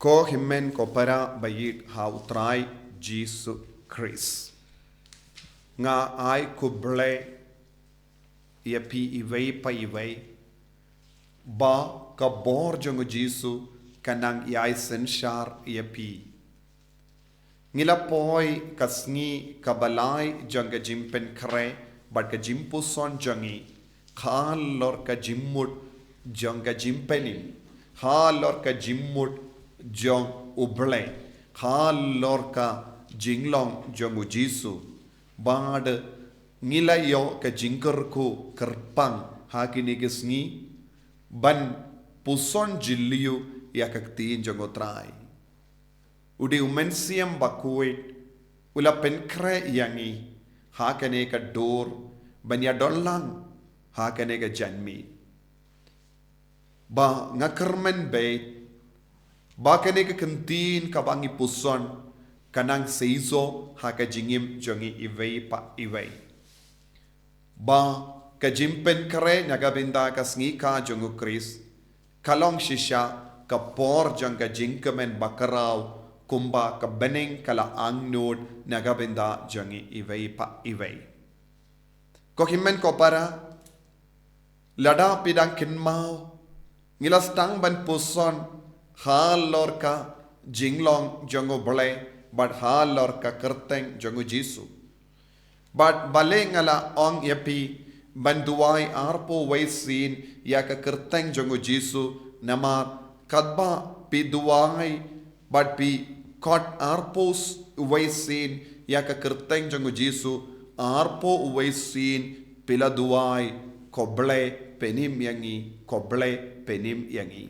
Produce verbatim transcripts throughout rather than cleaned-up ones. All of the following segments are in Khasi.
Ko hynmen ko para ba ïeit ha u Trai Jisu Khrist. Nga ai khublei ïa phi iwei pa iwei ba ka bor jong u Jisu ka nang ïai synshar ïa phi. Ngi la poi ka sngi kaba lai jong ka jingpynkhreh bad ka jingpuson jong ngi, halor ka jingmut jong ka jingpynim, halor ka jingmut jong U Blei, halor ka jinglong jong u Jisu. Bad ngi la ïoh ka jingkyrkhu kyrpang ha kine ki sngi ban puson jylliew ïa ka ktien jong u Trai. U dei u Mynsiem Bakhuid u la pynkhreh ïa ngi ha kane ka dur ban ïadon lang ha kane ka janmiet. Ba nga kyrmen beit ba kane ka ktien kaba ngi puson ka nang seisoh ha ka jingim jong ngi iwei pa iwei. Ba ka jingpynkhreh na ka bynta ka sngi kha jong u Khrist ka long shisha ka por jong ka jingkmen bakhraw, kumba ka bneng ka la angnud na ka bynta jong ngi iwei pa iwei. Ko hynmen ko para, lada phi dang kynmaw, ngi la sdang ban puson halor ka jinglong jong U Blei bad halor ka kyrteng jong u Jisu. Bad balei nga la ong ïa phi ban duwai arphew wei sien ïa ka kyrteng jong u Jisu, namar katba phi duwai bad phi khot arphew wei sien ïa ka kyrteng jong u Jisu, arphew wei sien phi la duwai, Ko Blei pynim ïa ngi, Ko Blei pynim ïa ngi.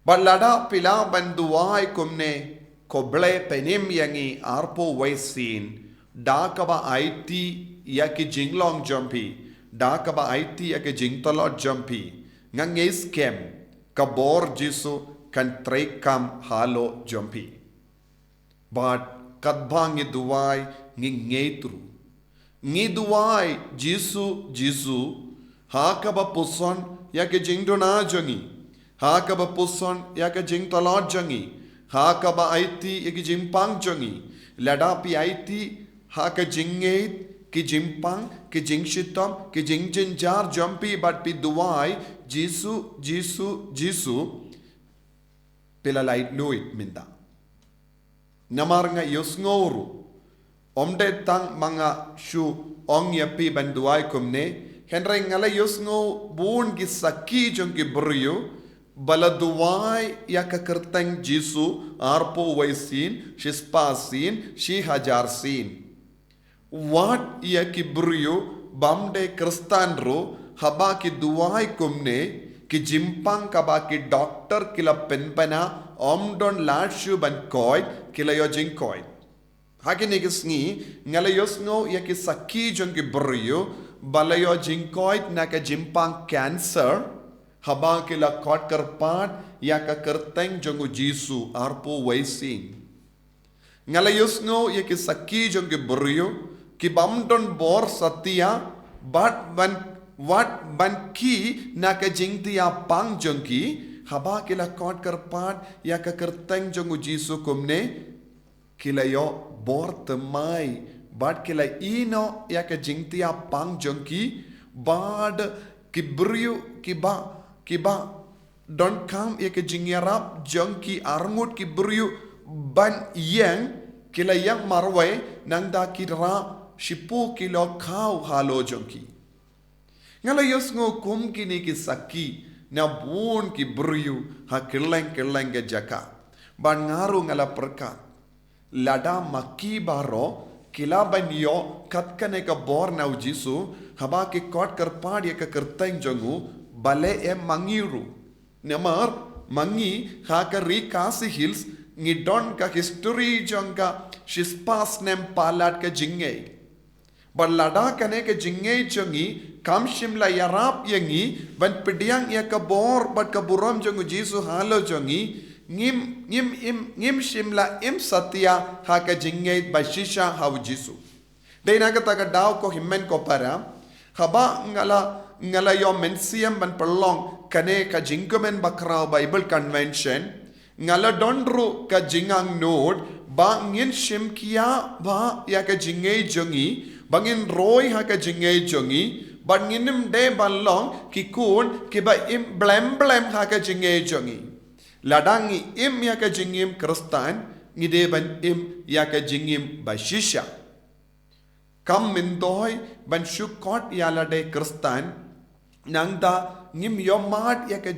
Bad lada phi lah ban duwai kumne, Ko Blei pynim ïa ngi, arphew wei sien, da kaba aiti ïa ki jinglong jong phi, da kaba aiti ïa ki jingtlot jong phi, nga ngeit skhem ka bor Jisu kan treikam halor jong phi. Bad katba ngi duwai ngi ngeit ruh. Ngi duwai, Jisu, Jisu, ha kaba puson ïa ka jingduna jong ngi, ha kaba puson ïa ka jingtlot jong ngi, ha kaba aiti ïa ka jingpang jong ngi. Lada phi aiti ha ka jingngeit ki jingpang, ki jingshitom, ki jingjynjar jong phi bad phi duwai, Jisu, Jisu, Jisu, phi la laitluid mynta. Namar nga ïohsngew ruh, ym dei tang ma nga shu ong ïa phi ban duwai kumne, hynrei nga la ïohsngew bun ki sakhi jong ki briew ba la duwai ïa ka kyrteng Jisu arphew wei sien, shispah sien, shi hajar sien. Wat ïa ki briew bym dei Khristan ruh, haba ki duwai kumne, ki jingpang kaba ki doktor ki la pynbna ym don lad shuh ban koit, ki la ïoh jingkoit. Ha kine ki sngi nga la ïohsngew ïa ki sakhi jong ki briew ba la ïoh jingkoit na ka jingpang cancer, haba ki la khot kyrpad ïa ka kyrteng jong u Jisu arphew wei sien. Nga la ïohsngew ïa ki sakhi jong ki briew ki bym don bor satia, bad ban, wat ban khie na ka jingtiapang jong ki, haba ki la khot kyrpad ïa ka kyrteng jong u Jisu kumne, ki la ïoh bor thymmai, bad ki la ïehnoh ïa ka jingtiapang jong ki, bad ki briew kiba, kiba donkam ïa ka jingïarap jong ki arngut ki briew ban ïeng, ki la ïeng marwei, nangta ki rah shiphew kilo khaw halor jong ki. Nga la ïohsngew kum kine ki sakhi na bun ki briew ha kylleng kylleng ka jaka. Bad nga ruh nga la pyrkhat, lada ma ki baroh ki lah ban ïoh kat kane ka bor na u Jisu, haba ki khot kyrpad ïa ka kyrteng jong u, balei em ma ngi ruh? Namar ma ngi ha ka Ri Khasi Hills ngi don ka history jong ka shispah snem palat ka jingngeit. Bad lada kane ka jingngeit jong ngi kam shym la ïarap ïa ngi ban pdiang ïa ka bor bad ka burom jong u Jisu halor jong ngi, ngim, ngim, im, ngim shym la im satia ha ka jingngeit ba shisha ha u Jisu. Dei na kata ka daw ko hynmen ko para, haba nga la, nga la ïoh mynsiem ban pynlong kane ka jingkmen bakhraw Bible Convention, Nga la don ruh ka jingangnud ba ngin shim khia bha ïa ka jingngeit jong ngi, ba ngin roi ha ka jingngeit jong ngi, ba ngin ym dei ban long ki khun kiba im blem blem ha ka jingngeit jong ngi. Lada ngi im ïa ka jingim Khristan, ngi dei ban im ïa ka jingim ba shisha. Kam myntoi ban shu khot ïa lade Khristan, nangta ngim ïohmad ïa ka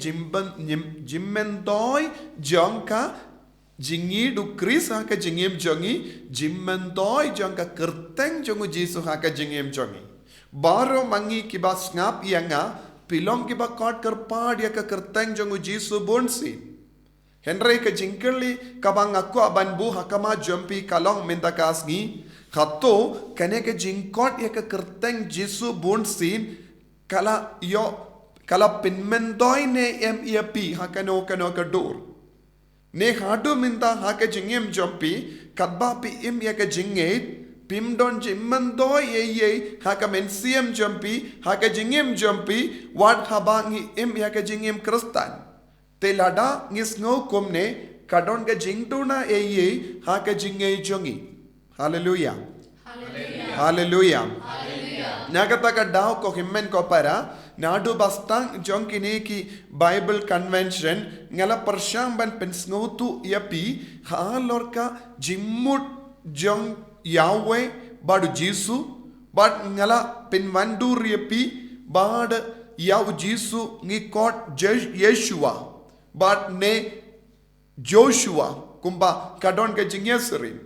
jingmyntoi jong ka jingïeit u Khrist ha ka jingim jong ngi, jingmyntoi jong ka kyrteng jong u Jisu ha ka jingim jong ngi. Baroh ma ngi kiba sngap ïa nga, phi long kiba khot kyrpad ïa ka kyrteng jong u Jisu bunsien. Hynrei ka jingkylli kaba nga kwah ban buh ha khmat jong phi ka long mynta ka sngi, hato kane ka jingkhot ïa ka kyrteng Jisu bunsien ka la ïoh, ka la pynmyntoi ne em ïa phi ha kano kano ka dur? Ne haduh mynta ha ka jingim jong phi, katba phi im ïa ka jingngeit, phim don jingmyntoi ei ei ha ka mynsiem jong phi, ha ka jingim jong phi, wat haba ngi im ïa ka jingim Khristan. Te lada ngi sngew kumne, ka don ka jingduna ei ei ha ka jingngeit jong ngi. Haleluya. Haleluya. Haleluya. Na kata ka daw, ko hynmen ko para, naduh ba sdang jong kine ki Bible Convention, nga la pyrshang ban pynsngewthuh ïa phi halor ka jingmut jong Yahweh bad u Jisu, bad nga la pynwandur ïa phi bad ïa u Jisu ngi khot Je-, Yeshua bad ne Joshua, kumba ka don ka jingïasyriem.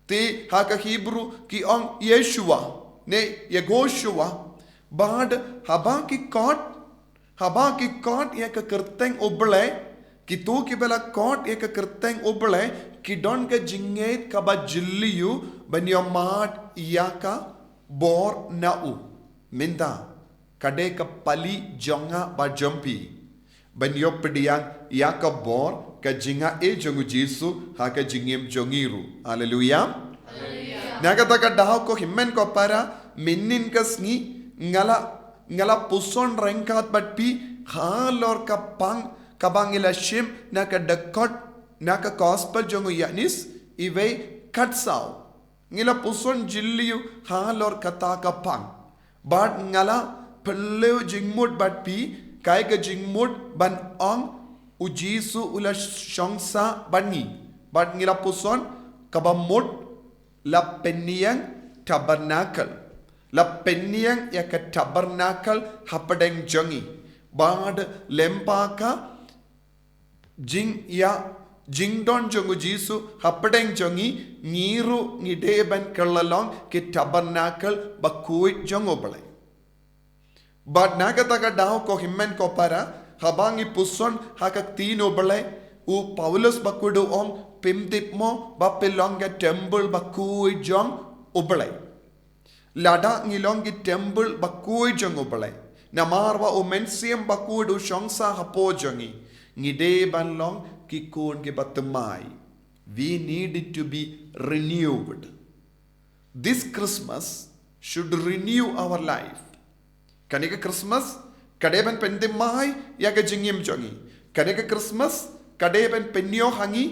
Te ha ka Hebru ki ong Yeshua ne Yehoshua. Bad haba ki khot, haba ki khot ïa ka kyrteng U Blei, kito kiba la khot ïa ka kyrteng U Blei, ki don ka jingngeit kaba jylliew ban ïohmad ïa ka bor na u. Mynta ka dei ka pali jong nga bad jong phi ban ïoh pdiang ïa ka bor ka jingaiei jong u Jisu ha ka jingim jong ngi ruh. Haleluya. Haleluya. Na kata ka daw, ko hynmen ko para, mynhynnin ka sngi nga la, nga la puson ryngkat bad phi halor ka pang kaba ngi la shim na ka dkhot, na ka Gospel jong u Ïoannis, iwei khatsaw. Ngi la puson jylliew halor kata ka pang. Bad nga la pynlong jingmut bad phi, kaei ka jingmut ban ong u Jisu u la shong sah bad ngi. Bad ngi la puson kaba mut, la pynïeng tabernacle. La pynïeng ïa ka tabernacle hapdeng jong ngi. Bad lyngba ka jingïa, jingdon jong u Jisu hapdeng jong ngi, ngi ruh ngi dei ban kylla long ki tabernacle bakhuid jong U Blei. Bad na kata ka daw, ko hynmen ko para, haba ngi puson ha ka ktien U Blei, u Paulus bakhuid u ong, phim tip mo ba phi long ka temple bakhuid jong U Blei. Lada ngi long ki temple bakhuid jong U Blei, namar ba u Mynsiem Bakhuid u shong sah hapoh jong ngi, ngi dei ban long ki khun kiba thymmai. We need to be renewed. This Christmas should renew our life. Kane ka Christmas ka dei ban pynthymmai ïa ka jingim jong ngi. Kane ka Christmas ka dei ban pynïoh ha ngi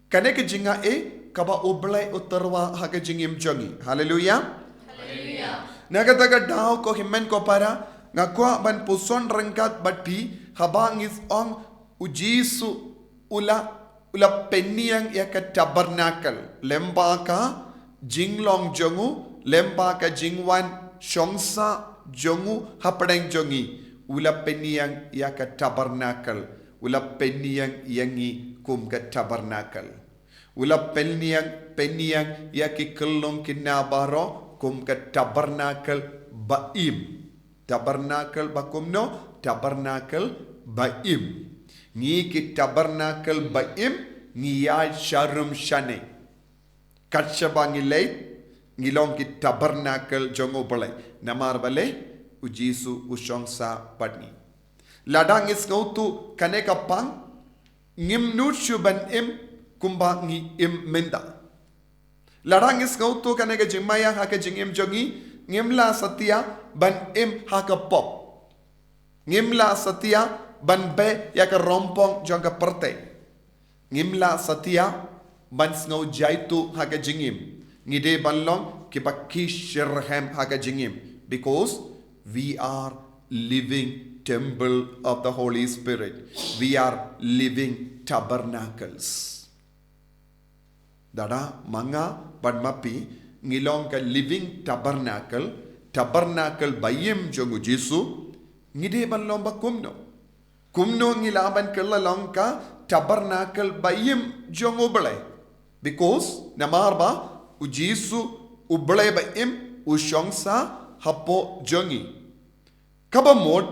kane ka jingaiei kaba U Blei u tyrwa ha ka jingim jong ngi. Haleluya. Haleluya. Na kata ka daw, ko hynmen ko para, nga kwah ban puson ryngkat bad phi haba ngi ong u Jisu u la, u la pynïeng ïa ka tabernacle, lyngba ka jinglong jong u, lyngba ka jingwan shong sah jong u hapdeng jong ngi, u la pynïeng ïa ka tabernacle, u la pynïeng ïa ngi kum ka tabernacle. U la pynïeng, pynïeng ïa ki khyllung khynnah baroh kum ka tabernacle ba im. Tabernacle ba kumno? Tabernacle ba im. Ngi ki tabernacle ba im, ngi ïaid sharum shaneng. Kat shaba ngi leit, ngi long ki tabernacle jong U Blei. Namar balei? U Jisu u shong sah bad ngi. Lada ngi sngewthuh kane ka pang, ngim nud shuh ban im kumba ngi im mynta. Lada ngi sngewthuh kane ka jingmaïa ha ka jingim jong ngi, ngim lah satia ban im ha ka pop. Ngim lah satia ban beh ïa ka rympong jong ka pyrthei. Ngim lah satia ban sngew jaituh ha ka jingim. Ngi dei ban long kiba ki shitrhem ha ka jingim. Because we are living temple of the Holy Spirit. We are living tabernacles. Lada ma nga bad ma phi ngi long ka living tabernacle, tabernacle ba im jong u Jisu, ngi dei ban long ba kumno? Kumno ngi lah ban kylla long ka tabernacle ba im jong u Blei? Because namar ba u Jisu u Blei ba im u shong sa hapoh jong ngi. Kaba mut,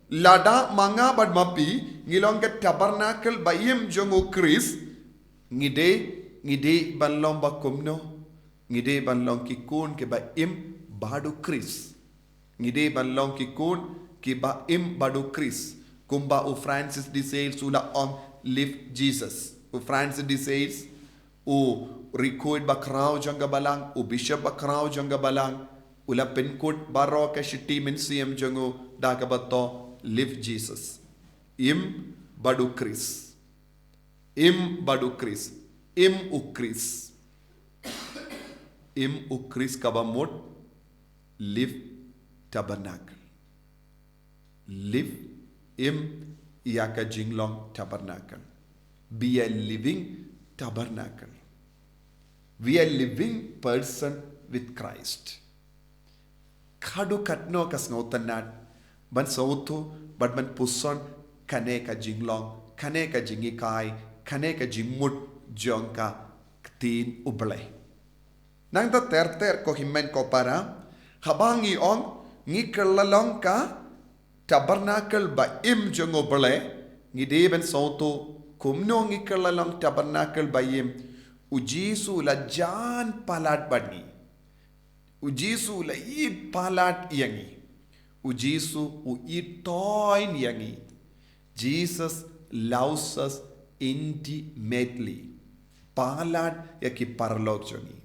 lada ma nga bad ma phi ngi long ka tabernacle ba im jong u Khrist, ngi dei, ngi dei ban long ba kumno? Ngi dei ban long ki khun kiba im bad u Khrist. Ngi dei ban long ki khun kiba im bad u Khrist. Kumba u Francis de Sales u la ong, "Live Jesus." U Francis de Sales, u riewkhuid bakhraw jong ka balang, u bishop bakhraw jong ka balang, u la pynkut baroh ka shithi mynsiem jong u da kaba to, "Live Jesus." Im bad u Khrist. Im bad u Khrist. Im u Khrist. Im u Khrist kaba mut, live tabernacle. Live, im ïa ka jinglong tabernacle. Be a living tabernacle. Be a living person with Christ. Khadduh katno ka sngewtynnad ban sngewthuh bad ban puson kane ka jinglong, kane ka jinghikai, kane ka jingmut jong ka ktien u Blei. Nangta ter ter ko hynmen ko para, haba ngi ong ngi kylla long ka tabernacle ba im jong u Blei, ngi dei ban sngewthuh kumno ngi kylla long tabernacle ba im. U Jisu la jan palat bad ngi. U Jisu la ïeit palat ïa ngi. U Jisu u ïeit toiñ ïa ngi. Jesus loves us intimately. Palat ïa ki paralok jong ngi.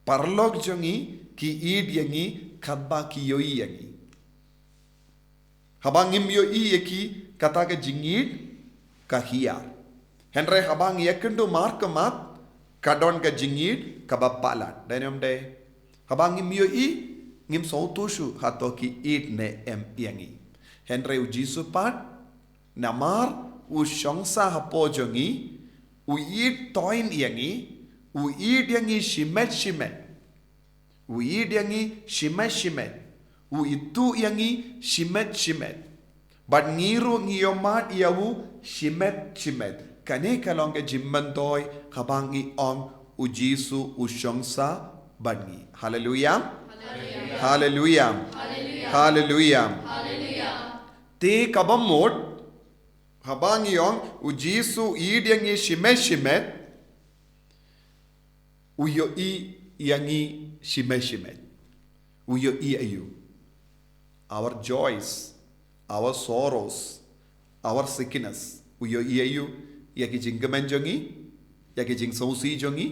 Paralok jong ngi ki ïeit ïa ngi katba ki ïohi ïa ngi. Haba ngim ïohi ïa ki, kata ka jingïeit ka hiar. Hynrei haba ngi ïakynduh markhmat, ka don ka jingïeit kaba palat. Dei ne ym dei? Haba ngim ïohi, ngim sngewthuh shuh hato ki ïeit ne em ïa ngi. Hynrei u Jisu pat, namar u shong sa hapoh jong ngi, u ïeit toiñ ïa ngi, u ïeit ïa ngi shimet shimet. U ïeit ïa ngi shimet shimet. U ithuh ïa ngi shimet shimet. Bad ngi ruh ngi ïohmad ïa u shimet shimet. Kane ka long ka jingmyntoi haba ngi ong u Jisu u shong sa bad ngi. Haleluya. Haleluya. Haleluya. Te kaba mut, haba ngi ong u Jisu u ïeit ïa ngi shimet shimet, u ïohi ïa ngi shimet shimet. U ïohi ïa u. Our joys, our sorrows, our sickness. U ïohi ïa u, ïa ki jingkmen jong ngi, ïa ki jingsngewsih jong ngi,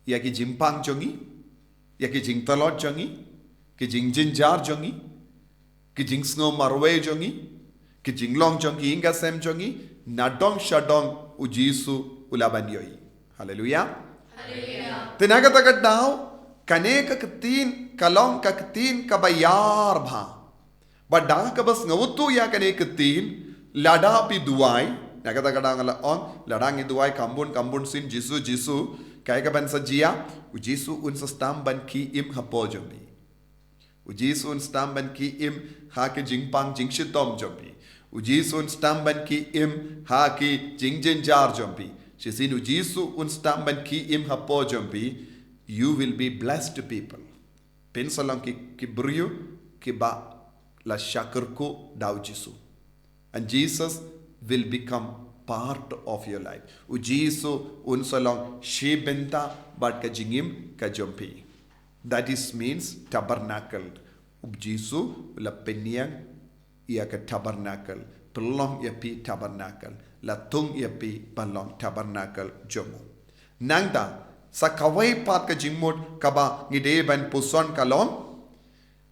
ïa ki jingpang jong ngi, ïa ki jingtlot jong ngi, ki jingjynjar jong ngi, ki jingsngew marwei jong ngi, ki jinglong jong ki ïing ki sem jong ngi, nadong shadong u Jisu u lah ban ïohi. Haleluya. Haleluya. Te na kata ka daw, kane ka ktien ka long ka ktien kaba ïar bha. Bad da kaba sngewthuh ïa kane ka ktien, lada phi duwai, na kata ka daw nga la ong, lada ngi duwai kham bun kham bun sien Jisu, Jisu, kaei kaban sa jia, u Jisu un sa sdang ban khie im hapoh jong phi. U Jisu un sdang ban khie im ha ki jingpang jingshitom jong phi. U Jisu un sdang ban khie im ha ki jingjynjar jong phi. Shisien u Jisu un sdang ban khie im hapoh jong phi. You will be blessed people. Phin sa long ki, ki briew kiba la shakri da u Jisu. And Jesus will become part of your life. U Jisu un sa long shi bynta bad ka jingim ka jong phi. That is means tabernacle. U Jisu la pynïeng ïa ka tabernacle. Pynlong ïa phi tabernacle. La thung ïa phi ban long tabernacle jong u. Nangta, sa kawei pat ka jingmut kaba ngi dei ban puson ka long.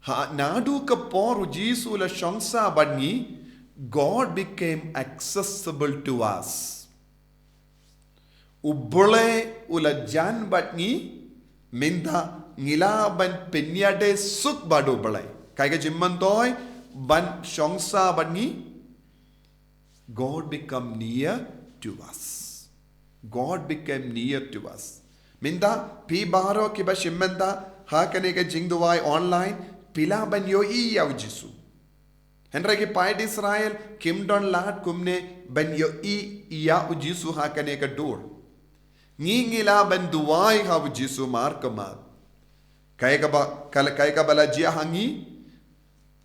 Ha, naduh ka por u Jisu la shong sa bad ngi, God became accessible to us. U Blei u la jan bad ngi, mynta ngi lah ban pynïadei suk bad u Blei. Kaei ka jingmyntoi ban shong sah bad ngi? God become near to us. God became near to us. Mynta, phi baroh kiba shim mynta ha kane ka jingduwai online, phi lah ban ïohi ïa u Jisu. Hynrei ki paid Israel kim don lad kumne ban ïohi ïa u Jisu ha kane ka dur. Ngi ngi lah ban duwai ha u Jisu markhmat. Kaei kaba, kaei kaba la jia ha ngi,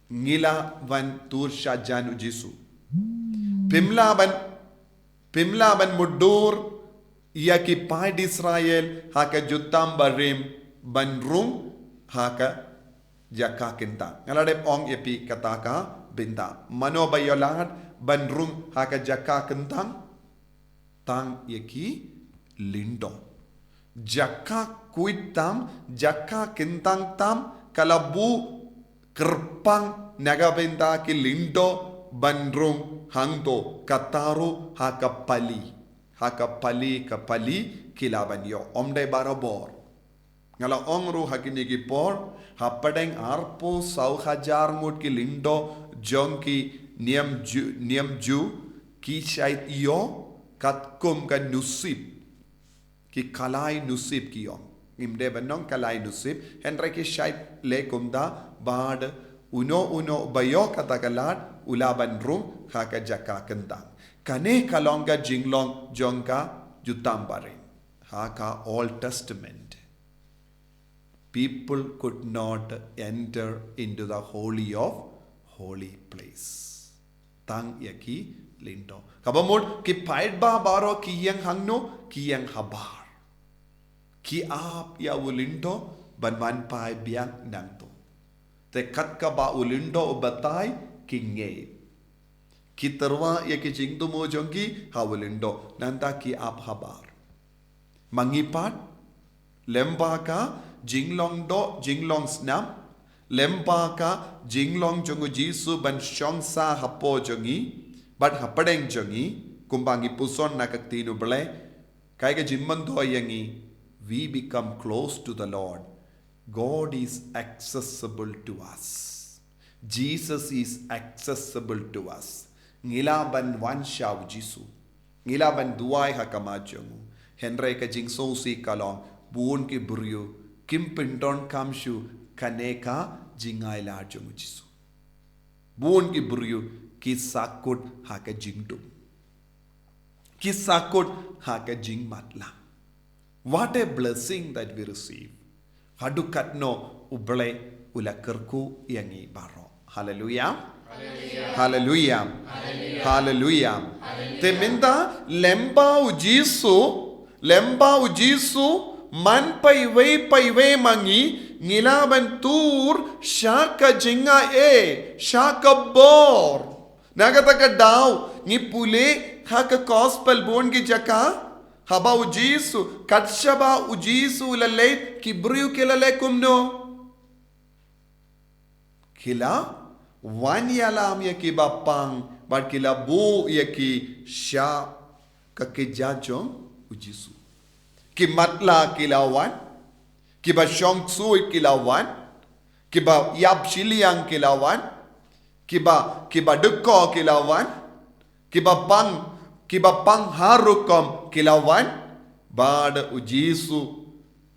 ngi lah ban tur shajan u Jisu. Phim lah ban, phim lah ban mutdur ïa ki paid Israel ha ka jutang barim ban rung ha ka jaka kyntang. Nga la dep ong ïa phi kata ka bynta. Mano ba ïoh lad ban rung ha ka jaka kyntang? Tang ïa ki lyngdoh. Jaka khuid tam, jaka kyntang tam, ka la buh kyrpang na ka bynta ki lyngdoh ban rung hangto, kata ruh ha ka pali. Ha ka pali, ka pali ki lah ban ïoh. Ym dei barabor. Nga la ong ruh ha kine ki por, hapdeng arphew saw hajar ngut ki lyngdoh jong ki niam Jiw, niam Jiw, ki shait ïoh katkum ka nusib. Ki kalai nusib ki ong. Ngim dei ban ong kalai nusib, hynrei ki shait leh kumta, bad uno uno ba ïoh kata ka lad u lah ban rung ha ka jaka kyntang. Kane ka long ka jinglong jong ka jutang barim. Ha ka Old Testament, people could not enter into the holy of holy place. Tang ïa ki lyngdoh. Kaba mut ki paidbah baroh ki ïeng hangno, ki ïeng habar. Ki ap ïa u lyngdoh ban wan phai biang nangto. Te kat kaba u lyngdoh u batai, ki ngeit. Ki tyrwa ïa ki jingthmu jong ki ha u lyngdoh, nangta ki ap habar. Ma ngi pat, lem bad ka jinglong doh, jinglong snam, lem bad ka jinglong jong u Jisu ban shong sah hapoh jong ngi bad hapdeng jong ngi, kumba ngi puson na ka ktien u Blei, kaei ka jingmyntoi ïa ngi, we become close to the Lord. God is accessible to us. Jesus is accessible to us. Ngi lah ban wan sha u Jisu. Ngi lah ban duwai ha khmat jong u. Hynrei ka jingsngewsih ka long, bun ki briew kim pyndonkam shuh kane ka jingai lad jong u Jisu. Bun ki briew ki sahkut ha ka jingdum. Ki sahkut ha ka jingmatlah. What a blessing that we receive. Haduh katno u Blei u la kyrkhu ïa ngi baroh. Haleluia. Haleluia. Haleluia. Te mynta lem bad u Jisu, lem bad u Jisu, man paiwei paiwei ma ngi, ngi lah ban tur sha ka jingaiei, sha ka bor. Na kata ka daw, ngi pule ha ka gospel bun ki jaka, haba u Jisu, kat shaba u Jisu u la leit, ki briew ki la leh kumno? Ki la wan ïalam ïa kiba pang, bad ki la buh ïa ki sha ka kjat jong u Jisu. Ki matlah ki la wan, kiba shong ksuid ki la wan, kiba ïap shiliang ki la wan, kiba, kiba dkoh ki la wan, kiba pang, kiba pang har rukom ki la wan, bad u Jisu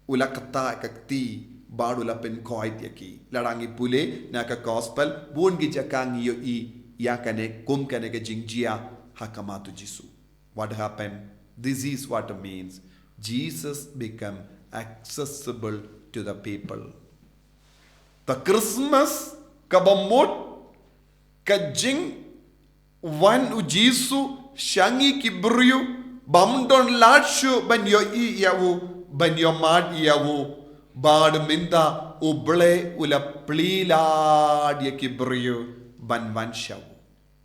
u la ktah ka kti, bad u la pynkhuid ïa ki. Lada ngi pule na ka gospel, bun ki jaka ngi ïohi ïa kane, kum kane ka jingjia ha khmat u Jisu. What happened? This is what it means. Jesus become accessible to the people. Te Christmas kaba mut ka jingwan u Jisu sha ngi ki briew bym don lad shuh ban ïohi ïa u, ban ïohmad ïa u, bad mynta u Blei u la plie lad ïa ki briew ban wan sha u.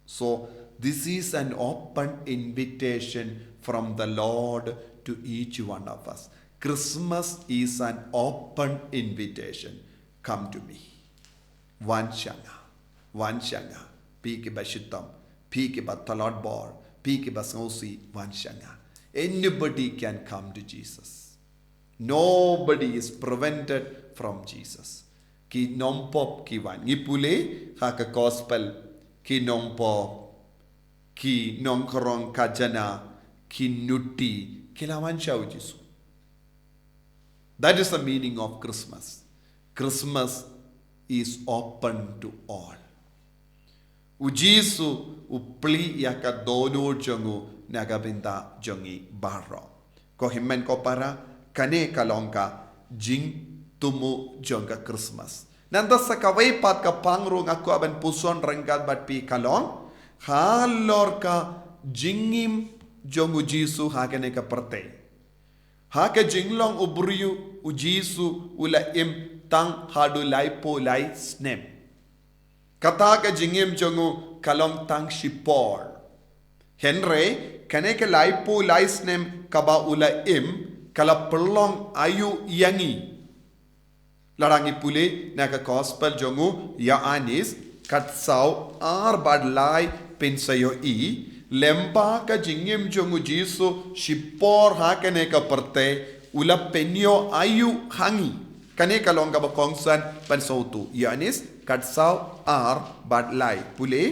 So, this is an open invitation from the Lord to each one of us. Christmas is an open invitation. Come to me. Wan sha nga. Wan sha nga. Phi kiba shitom. Phi kiba tlot bor, phi kiba sngewsih, wan sha nga. Anybody can come to Jesus. Nobody is prevented from Jesus. Ki nongpop ki wan. Ngi pule ha ka gospel, ki nongpop, ki nongkrong khajana, ki nuti, ki la wan sha u Jisu. That is the meaning of Christmas. Christmas is open to all. U Jisu u plie ïa ka dohnud jong u na ka bynta jong ngi baroh. Ko hynmen ko para, kane ka long ka jingthmu jong ka Christmas. Nangta sa kawei pat ka pang ruh nga kwah ban puson ryngkat bad phi ka long halor ka jingim jong u Jisu ha kane ka pyrthei. Ha ka jinglong u briew u Jisu u la im tang haduh laiphew lai snem. Kata ka jingim jong u ka long tang shipor. Hynrei kane ka laiphew lai snem kaba u la im ka la pynlong aïu ïa ngi. Lada ngi pule na ka gospel jong u Ïoannis, khatsaw ar bad lai pynsaw ïohi, lyngba ka jingim jong u Jisu shipor ha kane ka pyrthei u la pynïoh aïu ha ngi. Kane ka long kaba kongsan ban sngewthuh. Ïoannis khatsaw ar bad lai. Pule.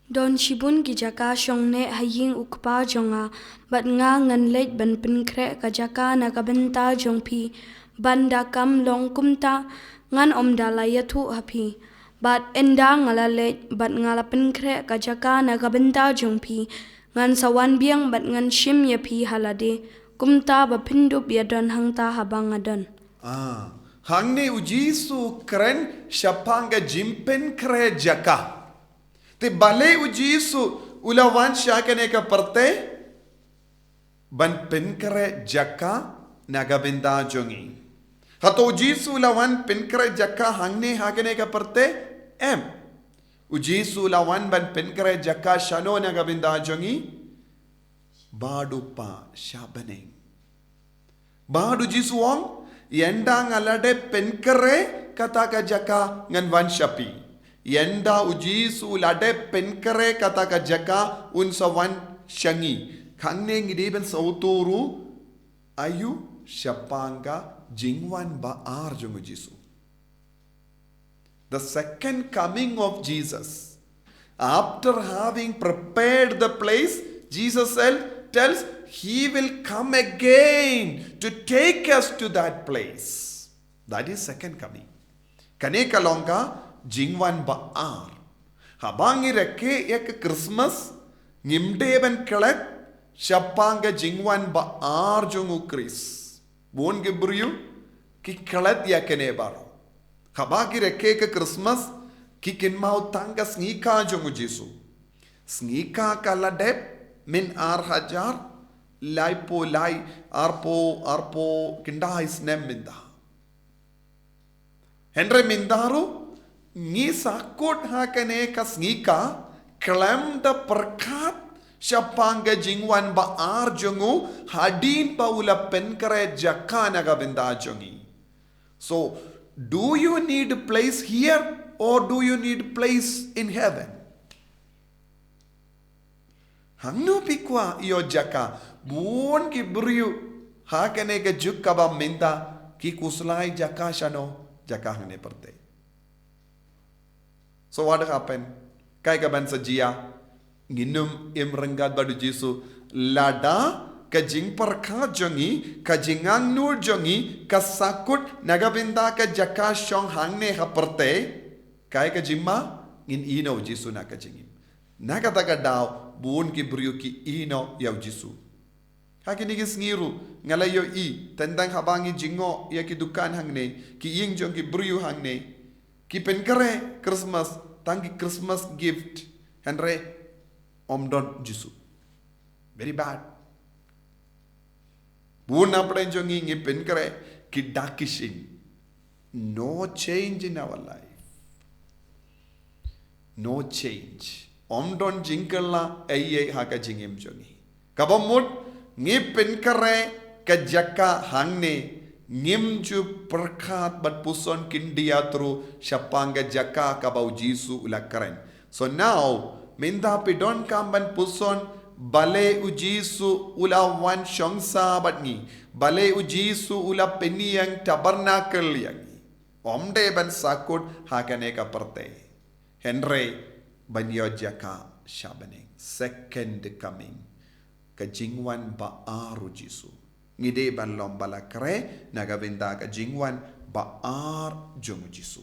Don shibun ki jaka shong neh ha ïing u Kpa jong nga, bad nga ngan leit ban pynkhreh ka jaka na ka bynta jong phi. Ban da kam long kumta, ngan ym da la ïathuh ha phi. Bad ynda nga la leit bad nga la pynkhreh ka jaka na ka bynta jong phi, ngan sa wan biang bad ngan shim ïa phi ha lade. Kumta ba phin dup ïa don hangta haba nga don. Ah, hangne u Jisu u kren shaphang ka jingpynkhreh jaka. Te balei u Jisu u la wan sha kane ka pyrthei? Ban pynkhreh jaka na ka bynta jong ngi. Hato u Jisu u la wan pynkhreh jaka hangne ha kane ka pyrthei? Em. U Jisu u la wan ban pynkhreh jaka shano na ka bynta jong ngi? Bad u Kpa sha bneng. Bad u Jisu u ong, ynda nga la dep pynkhreh kata ka jaka ngan wan sha phi. Ynda u Jisu u la dep pynkhreh kata ka jaka un sa wan sha ngi. Hangne ngi dei ban sngewthuh ruh aïu shaphang ka jingwan ba ar jong u Jisu. The second coming of Jesus. After having prepared the place, Jesus el-, tells he will come again to take us to that place. That is second coming. Kane ka long ka jingwan ba ar. Haba ngi rakhe ïa ka Christmas, ngim dei ban klet shaphang ka jingwan ba ar jong u Khrist. Bun ki briew ki klet ïa kane baroh. Haba ki rakhe ka Christmas, ki kynmaw tang ka sngi ka jong u Jisu. Sngi ka ka la dep, myn ar hajar laiphew lai, arphew, arphew khyndai snem mynta. Hynrei mynta ruh, ngi sahkut ha kane ka sngi ka, khlem da pyrkhat shaphang ka jingwan ba ar jong u, hadien ba u la pynkhreh jaka na ka bynta jong ngi. So, do you need a place here or do you need a place in heaven? Hangno phi kwah ïoh jaka? Bun ki briew ha kane ka juk kaba mynta ki khuslai jaka shano, jaka hangne pyrthei. So what happened? Kaei kaban sa jia? Ngin ym im ryngkat bad u Jisu lada ka jingpyrkhat jong ngi, ka jingangnud jong ngi, ka sahkut na ka bynta ka jaka shong hangne ha pyrthei. Kaei ka jingma? Ngin ïehnoh u Jisu na ka jingim. Na kata ka daw, bun ki briew ki ïehnoh ïa u Jisu. Ha kine ki sngi ruh, nga la ïohi, teng teng haba ngi jngoh ïa ki dukan hangne, ki ïing jong ki briew hangne, ki pynkhreh Christmas, tang ki Christmas gift, hynrei ym don Jisu. Very bad. Bun na pdeng jong ngi ngi pynkhreh, ki dak ki shin. No change in our life. No change. Ym don jingkylla ei ei ha ka jingim jong ngi. Kaba mut ngi pynkhreh ka jaka hangne, Ngim ju pyrkhat ban puson khyndiat ruh shaphang ka jaka kaba u Jisu u la kren. So now, mynta phi donkam ban puson balei u Jisu u la wan shong sah bad ngi, balei u Jisu u la pynïeng tabernacle ïa ngi. Ym dei ban sahkut ha kane ka pyrthei, hynrei ban ïoh jaka sha bneng. Second coming, ka jingwan ba ar u Jisu. Ngi dei ban long ba la khreh na ka bynta ka jingwan ba ar jong u Jisu.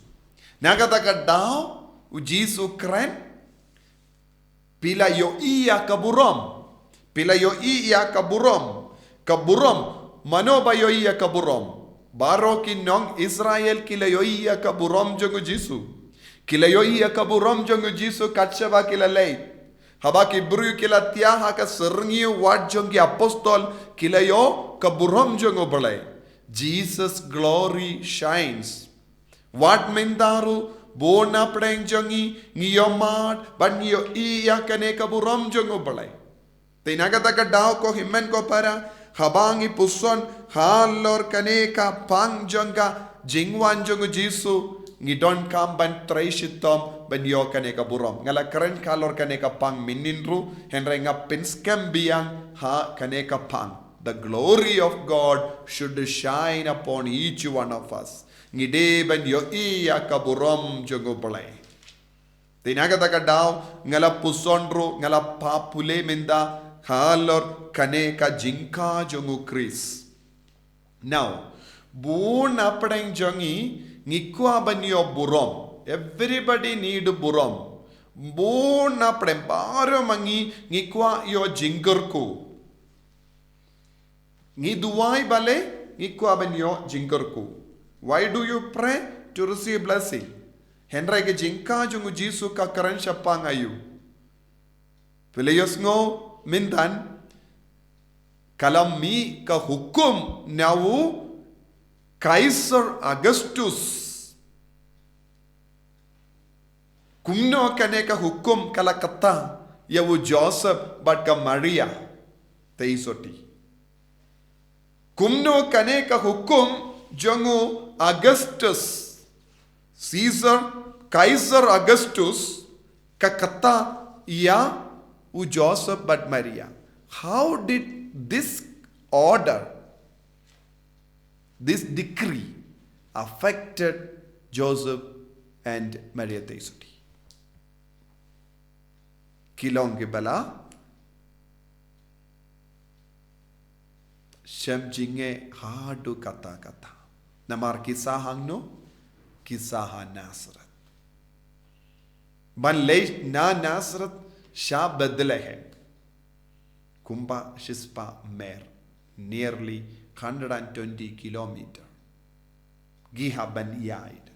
Na kata ka daw u Jisu kren, phi la ïohi ïa ka burom. Phi la ïohi ïa ka burom. Ka burom. Mano ba ïohi ïa ka burom? Baroh ki nong Israel ki la ïohi ïa ka burom jong u Jisu. Ki la ïohi ïa ka burom jong u Jisu kat shaba ki la leit. Haba ki briew ki la thiah ha ka syrngiew wat jong ki apostol, ki la ïoh ka burom jong u Blei. Jesus' glory shines. Wat mynta ruh, bun na pdeng jong ngi, ngi ïohmad bad ngi ïohi ïa kane ka burom jong u Blei. Te na kata ka daw ko hynmen ko para, haba ngi puson halor kane ka pang jong ka jingwan jong u Jisu, ngi donkam ban trei shitom ban ïoh kane ka burom. Nga la kren halor kane ka pang mynhynnin ruh, hynrei nga pynskhem biang ha kane ka pang. The glory of God should shine upon each one of us. Ngi dei ban ïohi ïa ka burom jong u Blei. Te na kata ka daw, nga la puson ruh, nga la pule mynta halor kane ka jingkha jong u Khrist. Now, bun na pdeng jong ngi, ngi kwah ban ïoh burom. Everybody need burom. Bun na pdeng, baroh ma ngi, ngi kwah ïoh jingkyrkhu. Ngi duwai balei, ngi kwah ban ïoh jingkyrkhu. Why do you pray? To receive blessing. Hynrei ka jingkha jong u Jisu ka kren shaphang aïu? Phi la ïohsngew mynta, ka la mih ka hukum na u Kaiser Augustus. Kumno kane ka hukum ka la kata ïa u Joseph bad ka Maria Theisotti? Kumno kane ka hukum jong u Augustus Caesar, Kaiser Augustus, ka kata ïa u Joseph bad Maria? How did this order, this decree affected Joseph and Maria Theisotti? Ki long kiba la shem jingeh haduh katta katta. Namar ki sah hangno? Ki sah ha Nazareth. Ban leit na Nazareth sha Bethlehem, kumba shispah mer, nearly hundred and twenty kilometer. Ki hap ban ïaid.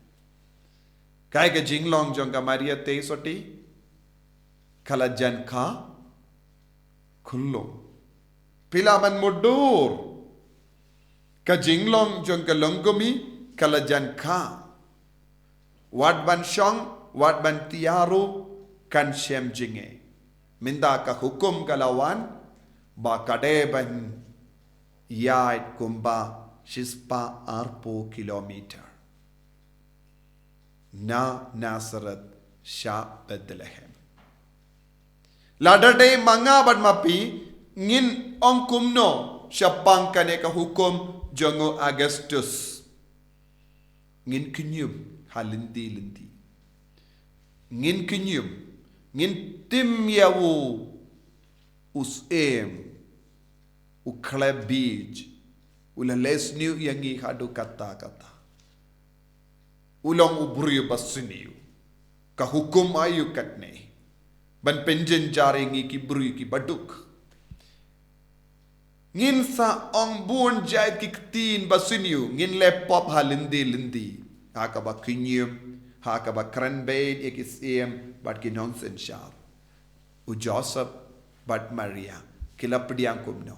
Kaei ka jinglong jong ka Maria Theisotti? Ka la jan kha khyllung. Phi lah ban mutdur, ka jinglong jong ka longkmie ka la jan kha. Wat ban shong, wat ban tiar ruh kan shem jingeh. Mynta ka hukum ka la wan ba ka dei ban ïaid kumba shispah arphew kilometer na Nazareth sha Bethlehem. Lada dei ma nga bad ma phi, ngin ong kumno shaphang kane ka hukum jong u Augustus? Ngin kynjum ha lynti lynti. Ngin kynjum, ngin tim ïa u, u syiem, u khlem bieit, u la leh sniew ïa ngi haduh katta katta. U long u briew ba sniew. Ka hukum aïu katne? Ban pynjynjar ïa ngi ki briew kiba duk. Ngin sa ong bun jait ki ktien ba sniew, ngin leh pop ha lynti lynti. Ha kaba kynjum, ha kaba kren beit ïa ki syiem bad ki nongsynshar. U Joseph bad Maria ki la pdiang kumno?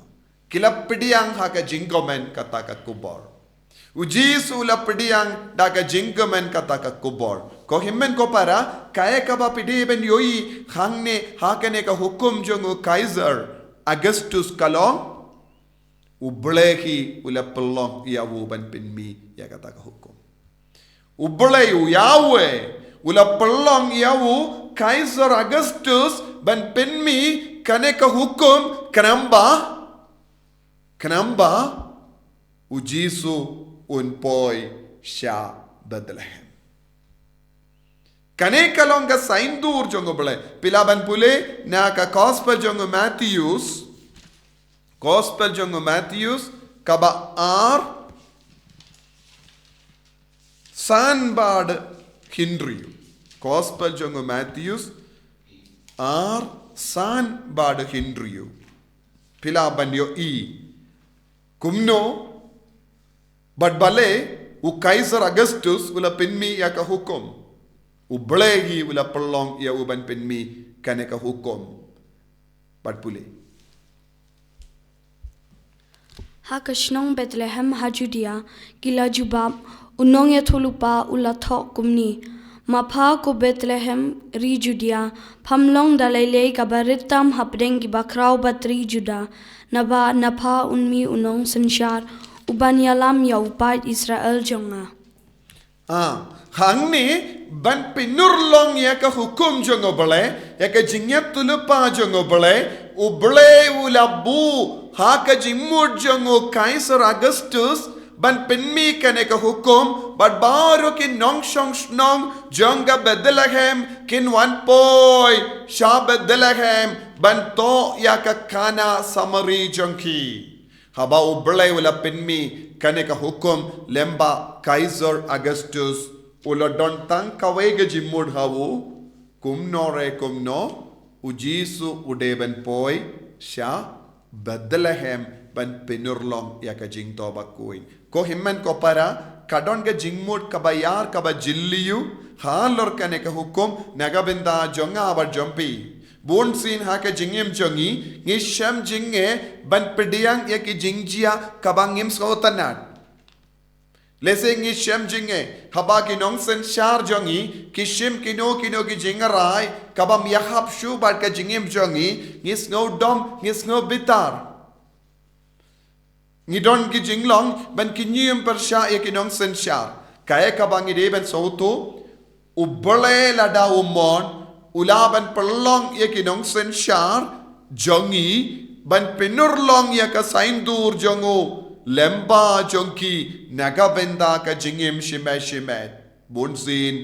Ki la pdiang ha ka jingkmen kata ka khubor. U Jisu u la pdiang da ka jingkmen kata ka khubor. Ko hynmen ko para, kaei kaba phi dei ban ïohi hangne ha kane ka hukum jong u Kaiser Augustus ka long? U Blei hi u la pynlong ïa u ban pynmih ïa kata ka hukum. U Blei u Yahweh u la pynlong ïa u Kaiser Augustus ban pynmih kane ka hukum, khnang ba, khnang ba u Jisu un poi sha Bethlehem. Kane ka long ka saindur jong u Blei. Phi lah ban pule na ka Gospel jong u Mattheus. Gospel jong u Mattheus, kaba ar, san bad hynriew. Gospel jong u Mattheus, ar, san bad hynriew. Phi lah ban ïohi kumno bad balei u Kaiser Augustus u la pynmih ïa ka hukum. U Blei hi u la pynlong ïa u ban pynmih kane ka hukum. Bad pule. Ha ka shnong Bethlehem ha Judea, ki la jubab, u nongïathuhlypa u la thoh kumne: Ma pha ko Bethlehem ri Judea, pham long da lei lei kaba rit tam hapdeng ki bakhraw bad ri Juda, naba na pha un mih u nongsynshar uban ïalam ïa u paid Israel jong nga. Ah, hangne ban pynurlong ïa ka hukum jong u Blei, ïa ka jingïathuhlypa jong u Blei, u Blei u la buh ha ka jingmut jong u Kaiser Augustus ban pynmih kane ka hukum, bad baroh ki nongshong shnong jong ka Bethlehem kin wan poi sha Bethlehem ban thoh ïa ka khana samari jong ki. Haba u Blei u la pynmih kane ka hukum lem bad Kaiser Augustus, u la don tang kawei ka jingmut ha u, kumno re kumno u Jisu u dei ban poi sha Bethlehem ban pynurlong ïa ka jingthoh bakhuid. Ko hynmen ko para, ka don ka jingmut kaba ïar kaba jylliew halor kane ka hukum na ka bynta jong nga bad jong phi. Bunsien ha ka jingim jong ngi, ngi shem jingeh ban pdiang ïa ki jingjia kaba ngim sngewtynnad. Lehse ngi shem jingeh haba ki nongsynshar jong ngi ki shim kino kino ki jingrai kaba ym ïahap shuh bad ka jingim jong ngi, ngi sngewdom, ngi sngewbitar. Ngi don ki jinglong ban kynñium pyrshah ïa ki nongsynshar. Kaei kaba ngi dei ban sngewthuh, u Blei lada u mon, u lah ban pynlong ïa ki nongsynshar jong ngi ban pynurlong ïa ka saindur jong u lem bad jong ki na ka bynta ka jingim shimet shimet. Bunsien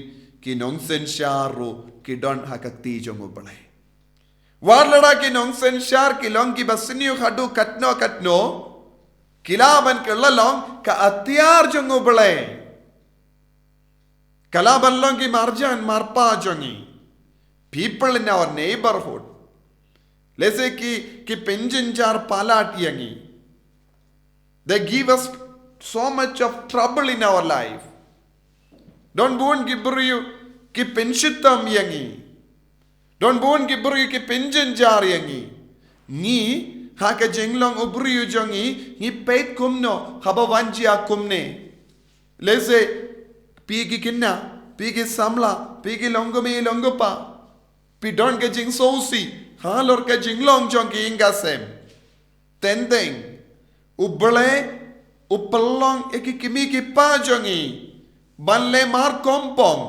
ki nongsynshar ruh ki don ha ka kti jong u Blei. Wat lada ki nongsynshar ki long kiba sniew haduh katno katno, ki lah ban kylla long ka atiar jong u Blei. Ka lah ban long ki marjan marpa jong ngi. People in our neighborhood. Lehse ki, ki pynjynjar palat ïa ngi. They give us so much of trouble in our life. Don bun ki briew ki pynshitom ïa ngi. Don bun ki briew ki pynjynjar ïa ngi. Ngi, ha ka jinglong u briew jong ngi, ngi peit kumno haba wan jia kumne. Lehse phi ki khynnah, phi ki samla, phi ki longkmie longkpa, phi don ka jingsngewsih halor ka jinglong jong ki ïing ka sem. Teng teng u Blei u pynlong ïa ki kmie ki kpa jong ngi ban leh markongpong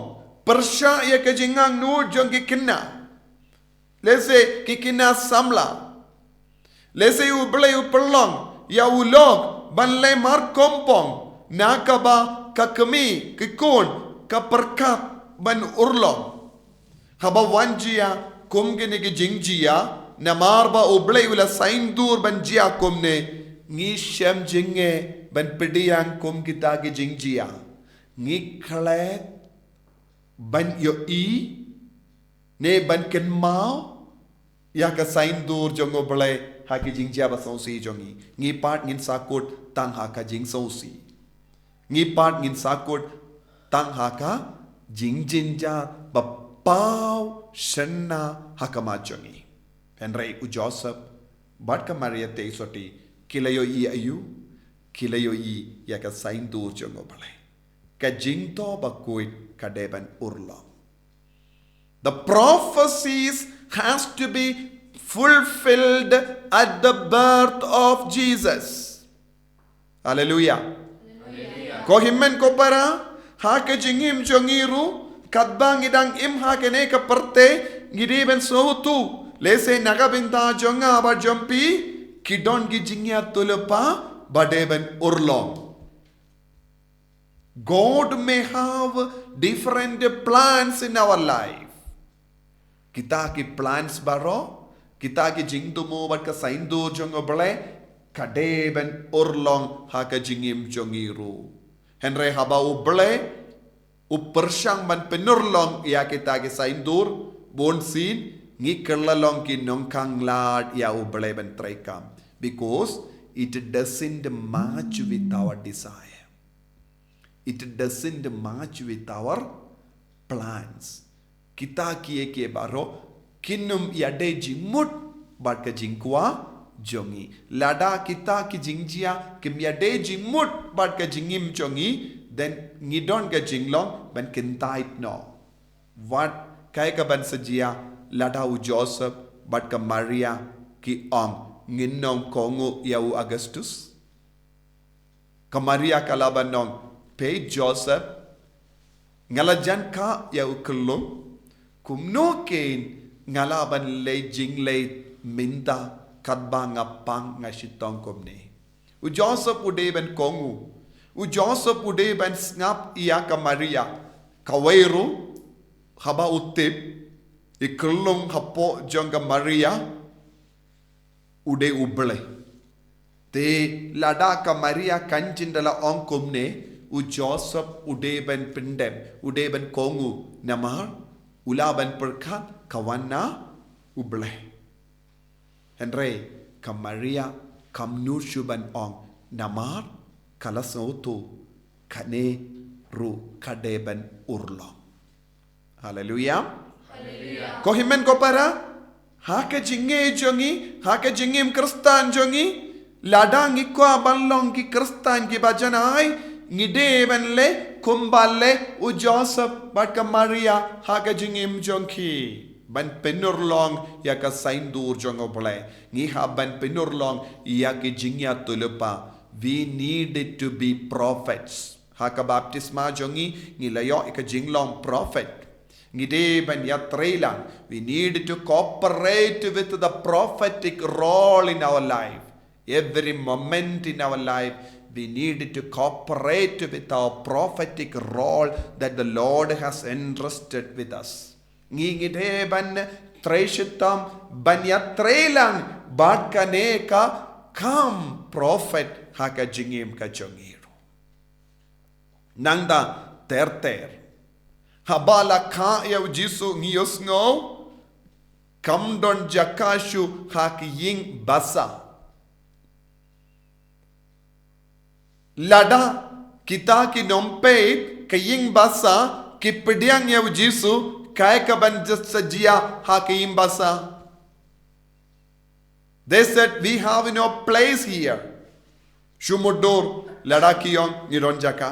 pyrshah ïa ka jingangnud jong ki khynnah. Lehse ki khynnah samla. Lehse u Blei u pynlong ïa u lok ban leh markongpong na kaba ka kmie, ki khun, ka pyrkhat ban urlong. Haba wan jia kum kine ki jingjia, namar ba u Blei u la saindur ban jia kumne, ngi shem jingeh ban pdiang kum kita ki jingjia. Ngi klet ban ïohi ne ban kynmaw ïa ka saindur jong u Blei ha ki jingjia ba sngewsih jong ngi. Ngi pat ngin sahkut tang ha ka jingsngewsih. Ngi pat ngin sahkut tang ha ka jingjynjar ba paw shynna ha khmat jong ngi. Hynrei u Joseph bad ka Maria Theisotti ki la ïohi aïu? Ki la ïohi ïa ka saindur jong u Blei. Ka jingthoh bakhuid ka dei ban urlong. The prophecies has to be fulfilled at the birth of Jesus. Haleluia. Ko hynmen ko para, ha ka jingim jong ngi ruh, katba ngi dang im ha kane ka pyrthei, ngi dei ban sngewthuh, lehse na ka bynta jong nga bad jong phi, ki don ki jingïatylli ba dei ban urlong. God may have different plans in our life. Kita ki plans baroh, kita ki jingthmu bad ka saiñdur jong U Blei, ka dei ban urlong ha ka jingim jong ngi ruh. Hynrei haba U Blei u pyrshang ban pynurlong ïa kita ki saiñdur, bunsien ngi kylla long ki nongkhang lad ïa U Blei ban treikam. Because it doesn't match with our desire. It doesn't match with our plans. Kita kiei kiei baroh kin ym ïadei jingmut bad ka jingkwah jong ngi. Lada kita ki jingjia kim ïadei jingmut bad ka jingim jong ngi, then ngi don ka jinglong ban kyntait noh. Wat kaei kaban sa jia lada u Joseph bad ka Maria ki ong, ngin nym kohnguh ïa u Augustus? Ka Maria ka la ban ong, peit Joseph, nga la jan kha ïa u khyllung, kumno kein nga lah ban leit jingleit mynta katba nga pang nga shitom kumne. U Joseph u dei ban kohnguh. U Joseph u dei ban sngap ïa ka Maria. Kawei ruh, haba u tip, i khyllung hapoh jong ka Maria u dei U Blei. Te lada ka Maria kan jin da la ong kumne, u Joseph u dei ban pyndem, u dei ban kohnguh, namar u la ban pyrkhat ka wan na U Blei. Hynrei ka Maria kam nud shuh ban ong, namar ka la sngewthuh kane ruh ka dei ban urlong. Haleluia. Ko hynmen ko para, ha ka jingngeit jong ngi, ha ka jingim Khristan jong ngi, lada ngi kwah ban long ki Khristan kiba janai, ngi dei ban leh kumba leh u Joseph bad ka Maria ha ka jingim jong ki. Ban pynurlong ïa ka saiñdur jong U Blei. Ngi hap ban pynurlong ïa ki jingïatylli. We needed to be prophets. Ha ka baptisma jong ngi, ngi la ïoh ïa ka jinglong prophet. Ngi dei ban ïatreilang. We need to cooperate with the prophetic role in our life. Every moment in our life, we need to cooperate with our prophetic role that the Lord has entrusted with us. Ngi, ngi dei ban trei shitom, ban ïatreilang bad kane ka kam prophet ha ka jingim ka jong ngi ruh. Nangta ter ter, haba la kha ïa u Jisu, ngi ïohsngew kam don jaka shuh ha ki ïing basa. Lada kita ki nongpeit ka ïing basa ki pdiang ïa u Jisu, kaei kaban sa jia ha ki ïing basa? They said, "We have no place here." Shu mutdur, lada ki ong ngi don jaka.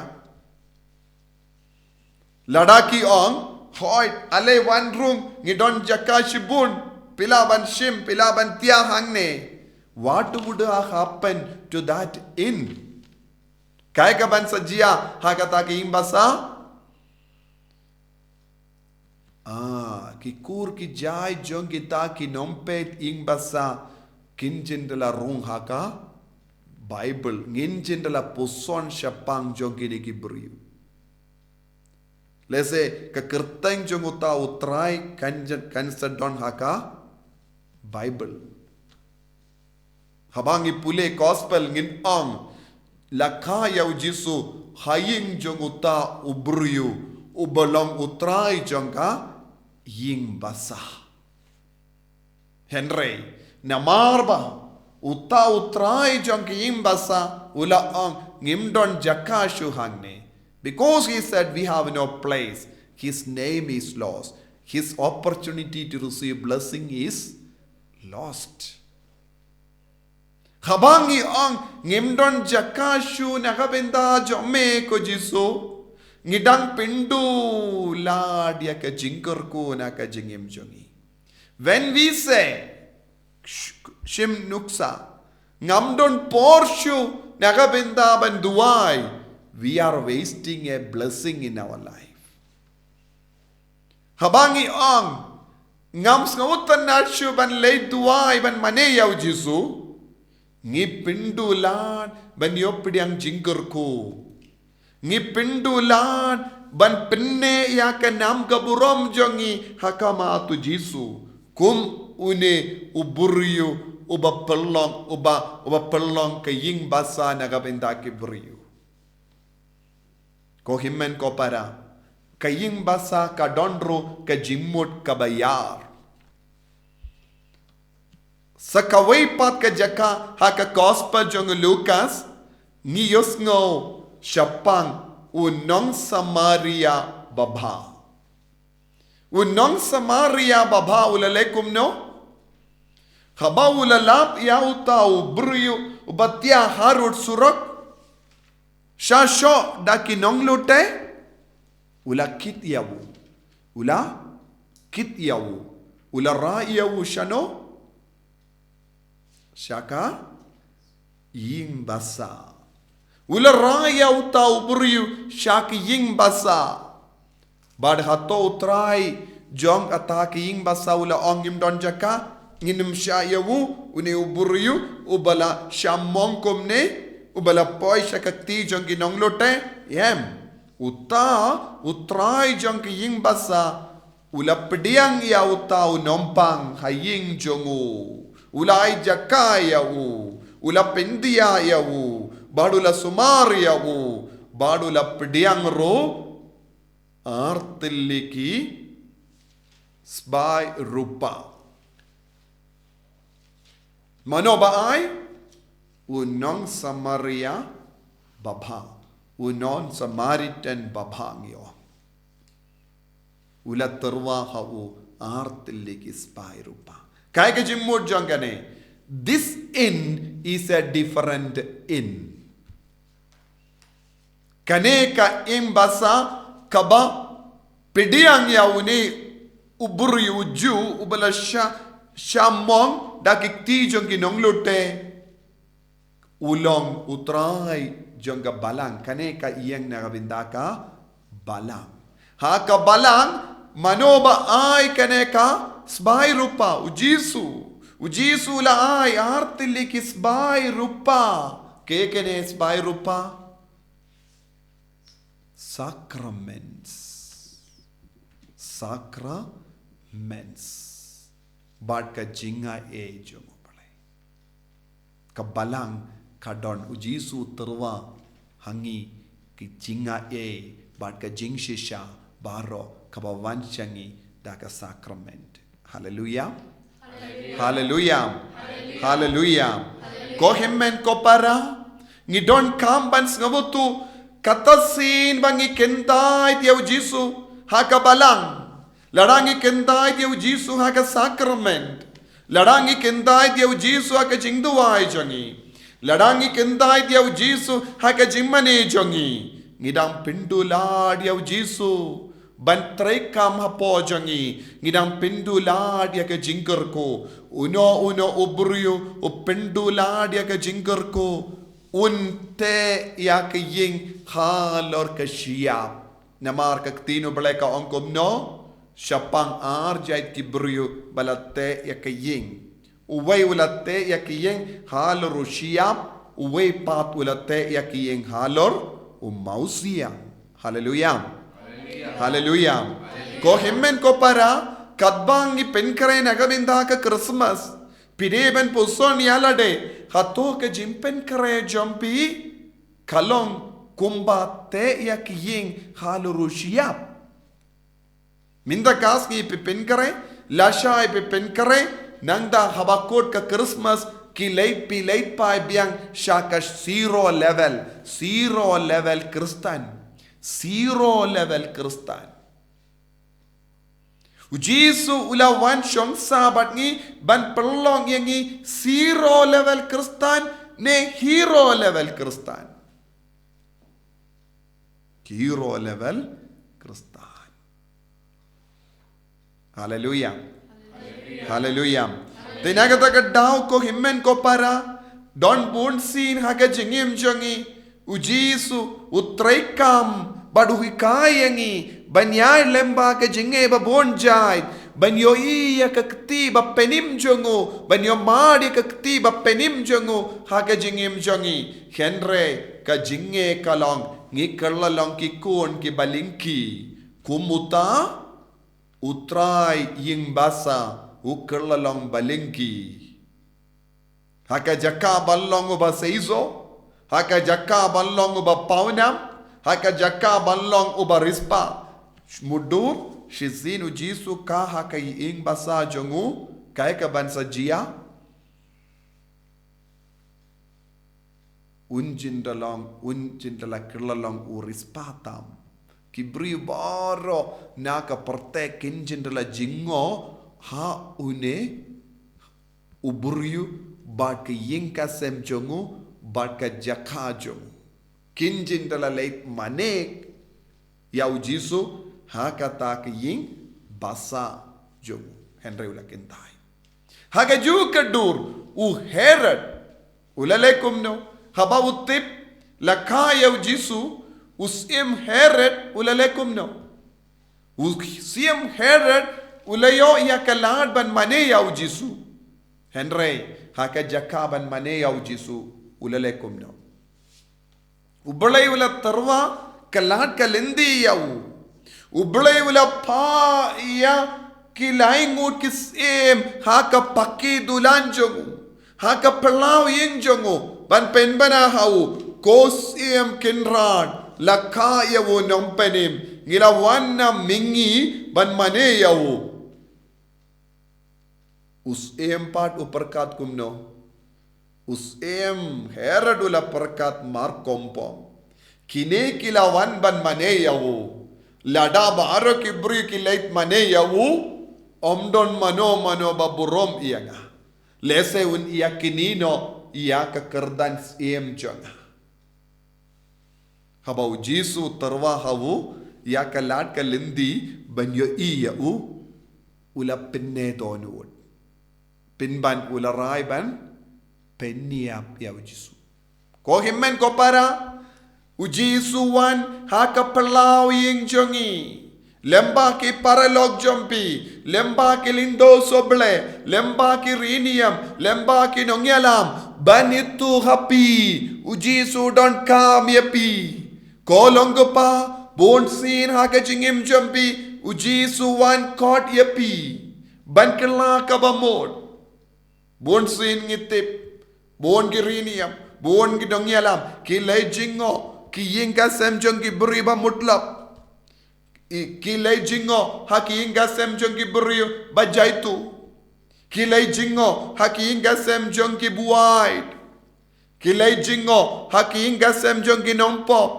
Lada ki ong, hooid, ale wan rung, ngi don jaka shibun, phi lah ban shim, phi lah ban thiah hangne. What would have happened to that inn? Kaei kaban sa jia ha kata ka ïing basa? Ah, ki kur ki jai jong kita ki nongpeit ïing basa kin jin da la rung ha ka Bible, ngin jin da la puson shaphang jong kine ki briew. Lehse ka kyrteng jong uta u trai kan jin, kan sa don ha ka Bible. Haba ngi pule gospel ngin ong, la kha ïa u Jisu ha ïing jong uta u briew uba long u trai jong ka ïing basa. Hynrei namar ba uta u trai jong ka ïing basa u la ong, ngim don jaka shuh hangne. Because he said, "We have no place," his name is lost. His opportunity to receive blessing is lost. Haba ngi ong, ngim don jaka shuh na ka bynta jong me ko Jisu, ngi dang pynduh lad ïa ka jingkyrkhu na ka jingim jong ngi. When we say, sh-, shim nuksa, ngam don por shuh na ka bynta ban duwai, we are wasting a blessing in our life. Haba ngi ong, ngam sngewtynnat shuh ban leit duwai ban mane ïa u Jisu, ngi pynduh lad ban ïoh pdiang jingkyrkhu. Ngi pynduh lad ban pynneh ïa ka nam ka burom jong ngi ha khmat u Jisu, kum une u briew uba pynlong, uba, uba pynlong ka ïing basa na ka bynta ki briew. Ko hynmen ko para, ka ïing basa ka don ruh ka jingmut kaba ïar. Sa kawei pat ka jaka ha ka gospel jong u Lukas, ngi ïohsngew shaphang u nong Samaria babha. U nong Samaria babha u la leh kumno? Haba u la lap ïa uta u briew uba thiah harud surok, sha shoh da ki nonglute, u la kit ïa u. U la kit ïa u. U la rah ïa u shano? Sha ka ïing basa. U la rah ïa uta u briew sha ka ïing basa. Bad hato u trai jong kata ka ïing basa u la ong, ngim don jaka, ngin ym shah ïa u, une u briew uba la shah mong kumne, uba la poi sha ka kti jong ki nonglute? Em. Uta u trai jong ka ïing basa u la pdiang ïa uta u nongpang ha ïing jong u. U la ai jaka ïa u. U la pyndiah ïa u. Bad u la sumar ïa u. Bad u la pdiang ruh ar tylli ki sbai rupa. Mano ba ai? U nong Samaria babha. U nong Samaritan babha ngi ong. U la tyrwa ha u ar tylli ki sbai rupa. Kaei ka jingmut jong kane? This inn is a different inn. Kane ka ïing basa kaba pdiang ïa une u briew u Jiw uba la shah, shah mong da ki kti jong ki nonglute, u long u trai jong ka balang. Kane ka ïing na ka bynta ka balang. Ha ka balang, mano ba ai kane ka sbai rupa? U Jisu. U Jisu u la ai ar tylli ki sbai rupa. Kaei kine sbai rupa? Sacraments. Sacraments. Bad ka jingaiei jong U Blei. Ka balang ka don, u Jisu u tyrwa ha ngi ki jingaiei bad ka jingshisha baroh kaba wan sha ngi da ka sacrament. Haleluia. Haleluia. Haleluia. Ko hynmen ko para, ngi donkam ban sngewthuh, kata sien ba ngi kyntait ïa u Jisu ha ka balang, lada ngi kyntait ïa u Jisu ha ka sacrament, lada ngi kyntait ïa u Jisu ha ka jingduwai jong ngi, lada ngi kyntait ïa u Jisu ha ka jingmane jong ngi, ngi dang pynduh lad ïa u Jisu ban treikam hapoh jong ngi, ngi dang pynduh lad ïa ka jingkyrkhu. Uno uno u briew u pynduh lad ïa ka jingkyrkhu, un teh ïa ka ïing halor ka shyiap. Namar ka ktien U Blei ka ong kumno? Shaphang ar jait ki briew ba la teh ïa ka ïing. Uwei u la teh ïa ka ïing halor u shyiap, uwei pat u la teh ïa ka ïing halor u mawsiang. Haleluia. Haleluia. Ko hynmen ko para, katba ngi pynkhreh na ka bynta ka Christmas, phi dei ban puson ïa lade, hato ka jingpynkhreh jong phi ka long kumba teh ïa ka ïing halor u shyiap? Mynta ka sngi phi pynkhreh, lashai phi pynkhreh, nangta haba kut ka Christmas ki leit, phi leit phai biang sha ka zero level, zero level Khristan, zero level Khristan. U Jisu u la wan shong sah bad ngi ban pynlong ïa ngi zero level Khristan ne hero level Khristan? Hero level Khristan. Haleluia. Haleluia. Te na kata ka daw ko hynmen ko para, Don bun sien ha ka jingim jong ngi, u Jisu u treikam bad u hikai ïa ngi ban ïaid lyngba ka jingeh ba bun jait, ban ïohi ïa ka kti ba pynim jong u, ban ïohmad ïa ka kti ba pynim jong u ha ka jingim jong ngi. Hynrei ka jingeh ka long ngi kylla long ki khun kiba lyngkhi. Kum uta u trai ïing basa u kylla long ba lyngkhi. Ha ka jaka ban long uba seisoh, ha ka jaka ban long uba pawnam, ha ka jaka ban long uba rispah. Mutdur shisien u Jisu ka ha ka ïing basa jong u, kaei kaban sa jia? Un jin da long, un jin da la kylla long u rispah tam. Ki briew baroh na ka pyrthei kin jin da la jngoh ha une u briew bad ka ïing ka sem jong u bad ka jaka jong u. Kin jin da la leit mane ïa u Jisu ha kata ka ïing basa jong u. Hynrei u la kynthai. Ha kajuh ka dur u Herod u la leh kumno? Haba u tip la kha ïa u Jisu, u syiem Herod u la leh kumno? U syiem Herod u la ïoh ïa ka lad ban mane ïa u Jisu. Hynrei ha ka jaka ban mane ïa u Jisu u la leh kumno? U Blei u la tyrwa ka lad ka lynti ïa u. U Blei u la phah ïa ki lai ngut ki syiem ha ka paki dulan jong u, ha ka phyllaw ïing jong u, ban pynbna ha u, ko Syiem Kynrad, la kha ïa u Nongpynim, ngi la wan na mihngi ban mane ïa u. U syiem pat u pyrkhat kumno? U syiem Herod u la pyrkhat markongpong. Kine ki la wan ban mane ïa u. Lada baroh ki briew ki leit mane ïa u, ym don mano mano ba burom ïa nga. Lehse un ïa kynnoh ïa ka kyrdan syiem jong nga. Haba u Jisu u tyrwa ha u ïa ka lad ka lynti ban ïohi ïa u, u la pynne dohnud. Pynban u la rai ban pynïap ïa u Jisu. Ko hynmen ko para, u Jisu u wan ha ka phyllaw ïing jong ngi. Lyngba ki paralok jong phi, lyngba ki lyngdoh sohblei, lyngba ki riewniam, lyngba ki nongïalam, ban ithuh ha phi, u Jisu u donkam ïa phi. Ko long ko pa, bun sien ha ka jingim jong phi, u Jisu u wan khot ïa phi. Ban kylla kaba mut. Bun sien ngi tip, bun ki riewniam, bun ki nongïalam, ki leit jngoh, ki ïing ki sem jong ki briew ba mutlop. I, ki leit jngoh ha ki ïing ki sem jong ki briew ba jaituh. Ki leit jngoh ha ki ïing ki sem jong ki buaid. Ki leit jngoh ha ki ïing ki sem jong ki nongpop.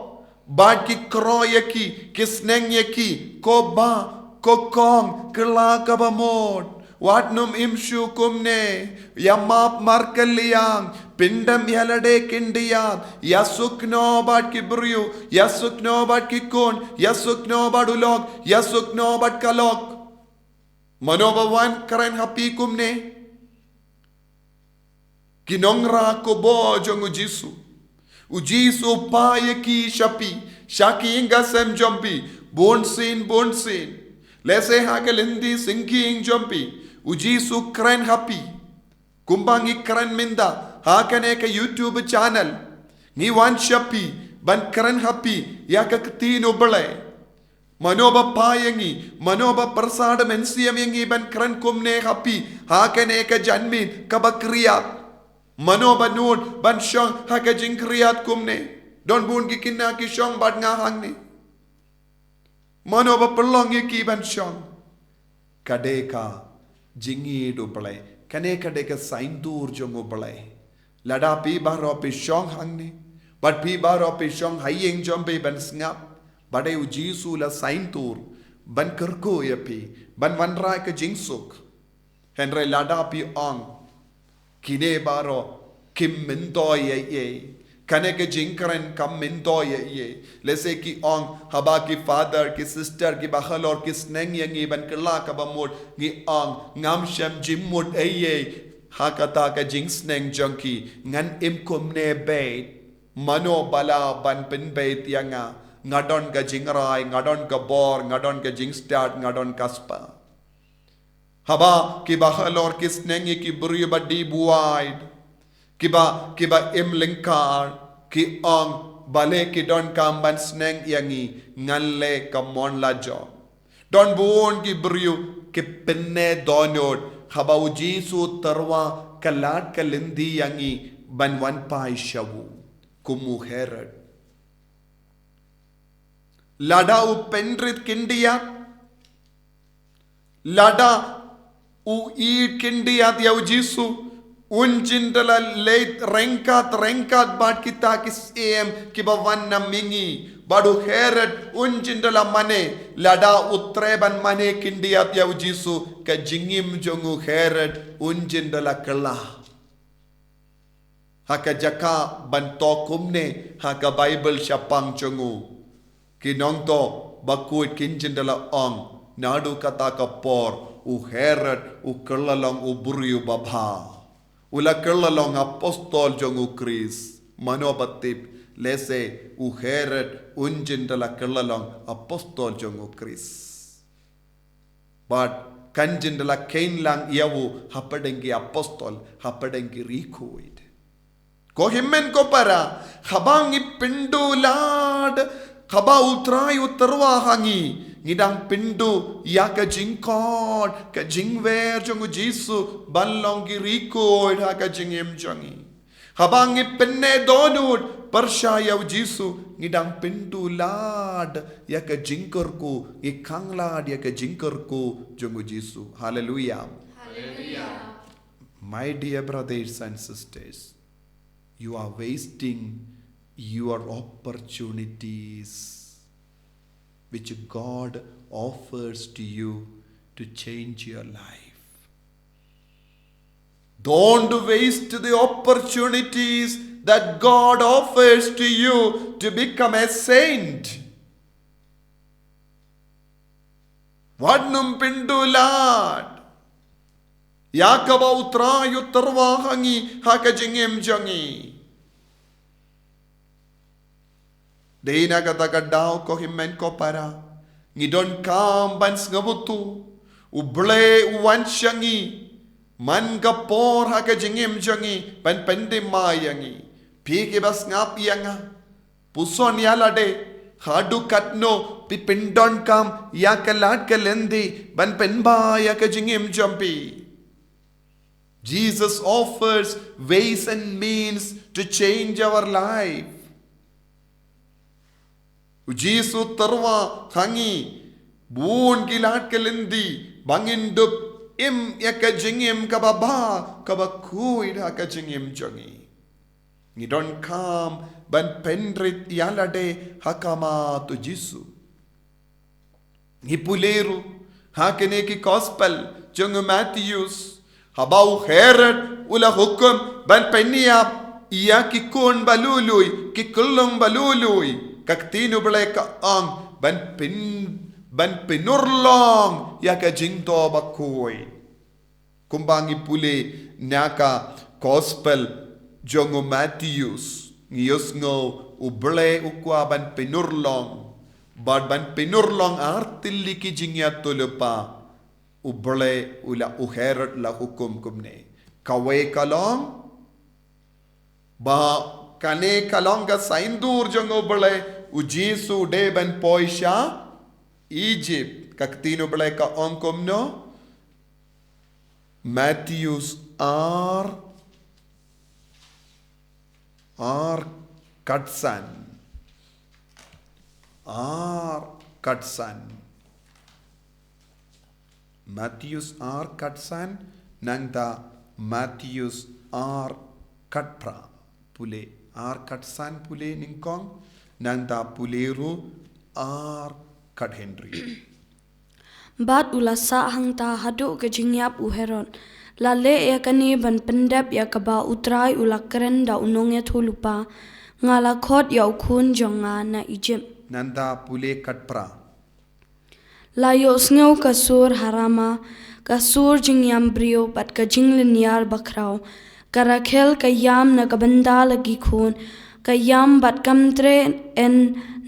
Bad ki khroh ïa ki, ki sneng ïa ki, ko bah, ko kong, kylla kaba mut. Wat nym im shuh kumne, ïa map markylliang, pyndem ïa lade khyndiat, ïa sukno bad ki briew, ïa sukno bad ki khun, ïa sukno bad u lok, ïa sukno bad ka lok. Mano ba wan kren ha phi kumne? Ki nongrah khubor jong u Jisu. U Jisu u phah ïa ki sha phi, sha ki ïing ki sem jong phi, bun sien, bun sien. Lehse ha ka lynti syngkien jong phi, u Jisu u kren ha phi. Kumba ngi kren mynta, ha kane ka YouTube channel. Ngi wan sha phi, ban kren ha phi, ïa ka ktien u Blei. Mano ba phah ïa ngi, mano ba pyrshah da mynsiem ïa ngi ban kren kumne ha phi, ha kane ka janmiet, kaba khriat. Mano ba nud, ban shong, ha ka jingkhriat kumne. Don bun ki khynnah ki shong bad nga hangne. Mano ba pynlong ïa ki ban shong. Ka dei ka jingïeit u Blei. Kane ka dei ka saiñdur jong u Blei. Lada phi baroh phi shong hangne. Bad phi baroh phi shong ha ïing jong phi ban sngap. Ba dei u Jisu u la saiñdur. Ban kyrkhu ïa phi. Ban wanrah ka jingsuk. Hynrei lada phi ong. Kine baroh, kim myntoi ei ei. Kane ka jingkren kam myntoi ei ei. Lehse ki ong, haba ki father, ki sister, kiba halor, ki sneng ïa ngi ban kylla kaba mut, ngi ong, ngam shym jingmut ei ei. Ha kata ka jingsneng jong ki, ngan im kumne beit, mano ba lah ban pynbeit ïa nga, nga don ka jingrai, nga don ka bor, nga don ka jingstad, nga don ka spah. Haba kiba halor ki sneng ïa ki briew ba dih buaid, kiba, kiba im lyngkar, ki ong, balei ki donkam ban sneng ïa ngi, ngan leh ka mon la jong. Don bun ki briew ki pynne dohnud, haba u Jisu u tyrwa ka lad ka lynti ïa ngi ban wan phai sha u, kum u Herod. Lada u pynrit khyndiat, lada u ïeit khyndiat ïa u Jisu, un jin da la leit ryngkat, ryngkat bad kita ki syiem kiba wan na mihngi. Bad u Herod un jin da la mane, lada u treh ban mane khyndiat ïa u Jisu, ka jingim jong u Herod un jin da la kylla. Ha ka jaka ban thoh kumne ha ka Baibl shaphang jong u, ki nongthoh bakhuid kin jin da la ong, naduh kata ka por u Herod u kylla long u briew babha. U la kylla long apostol jong u Khrist. Mano ba tip, lehse u Herod un jin da la kylla long apostol jong u Khrist. Bad kan jin da la kheiñ lang ïa u hapdeng ki apostol, hapdeng ki riewkhuid. Ko hynmen ko para, haba ngi pynduh lad, haba u Trai u tyrwa ha ngi, ngi dang pynduh ïa ka jingkhot, ka jingwer jong u Jisu ban long ki riewkhuid ha ka jingim jong ngi. Haba ngi pynne dohnud pyrshah ïa u Jisu, ngi dang pynduh lad ïa ka jingkyrkhu, ngi khang lad ïa ka jingkyrkhu jong u Jisu. Haleluia. Haleluia. My dear brothers and sisters, you are wasting your opportunities which God offers to you to change your life. Don't waste the opportunities that God offers to you to become a saint. Wat nym pynduh lad ïa kaba u Trai u tyrwa ha ngi ha ka jingim jong ngi. Dei na kata ka daw ko hynmen ko para, ngi donkam ban sngewthuh, u Blei u wan sha ngi man ka por ha ka jingim jong ngi ban pynthymmai ïa ngi. Phi kiba sngap ïa nga, puson ïa lade, haduh katno phi pyndonkam ïa ka lad ka lynti ban pynbha ïa ka jingim jong phi. Jesus offers ways and means to change our life. U Jisu u tyrwa ha ngi bun ki lad ki lynti ba ngin dup im ïa ka jingim kaba bha, kaba khuid ha ka jingim jong ngi. Ngi donkam ban pynrit ïa lade ha khmat u Jisu. Ngi pule ruh ha kine ki gospel jong u Mathaios, haba u Herod u la hukum ban pynïap ïa ki khun ba lui lui, ki khyllung ba lui lui, ka ktien u Blei ka ong ban pyn, ban pynurlong ïa ka jingthoh bakhuid. Kumba ngi pule na ka gospel jong u Mathaios, ngi ïohsngew u Blei u kwah ban pynurlong, bad ban pynurlong ar tylli ki jingïathuhlypa. U Blei u la, u Herod la hukum kumne. Kawei ka long ba kane ka long ka saiñdur jong u Blei, u Jisu u dei ban poi sha Egypt. Ka ktien u Blei ka ong kumno? Mathaios ar, ar khatsan. Ar khatsan. Mathaios ar khatsan, nangta Mathaios ar khatphra. Pule ar khatsan pule nyngkong, nangta pule ruh ar khathynriew. Bad u la sah hangta haduh ka jingïap u Herod. La leh ïa kane ban pyndep ïa kaba u Trai u la kren da u nongïathuhlypa, nga la khot ïa u khun jong nga na Egypt. Nangta pule khatphra. La ïohsngew ka sur ha Rama, ka sur jingïam briew bad ka jinglynñiar bakhraw. Ka Rakhel ka ïam na ka bynta la ki khun, ka ïam bad kam treh en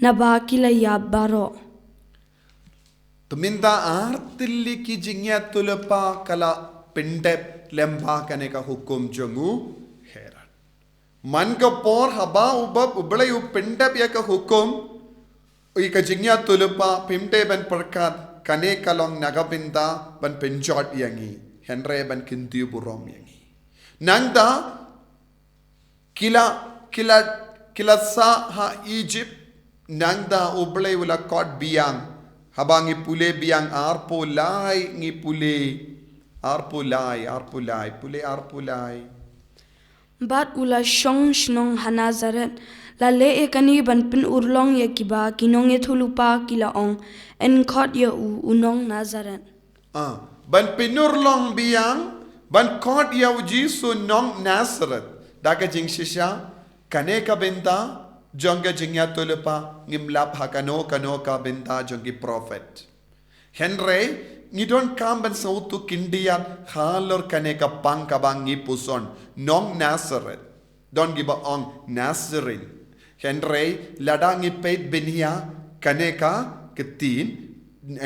naba ki la ïap baroh. Te mynta ar tylli ki jingïathuhlypa ka la pyndep lyngba kane ka hukum jong u Herod. Man ka por haba u bap U Blei u pyndep ïa ka hukum, ïa ka jingïathuhlypa, phim dei ban pyrkhat kane ka long na ka bynta ban pynjot ïa ngi, hynrei ban kyntiew burom ïa ngi. Nangta ki la, ki la, ki la sah ha Egypt, nangta U Blei u la khot biang. Haba ngi pule biang arphew lai, ngi pule arphew lai, arphew lai, pule arphew lai. Bad u la shong shnong ha Nazareth, la leh ïa kane ban pynurlong ïa kiba ki nongïathuhlypa ki la ong, yn khot ïa u, u nong Nazareth. Ah, ban pynurlong biang, ban khot ïa u Jisu nong Nazareth. Da ka jingshisha, kane ka bynta jong ka jingïathuhlypa, ngim lap ha kano kano ka bynta jong ki prophet. Hynrei ngi donkam ban sngewthuh khyndiat halor kane ka pang kaba ngi puson, nong Nazareth. Don kiba ong Nazarene. Hynrei lada ngi peit bniah kane ka ktien,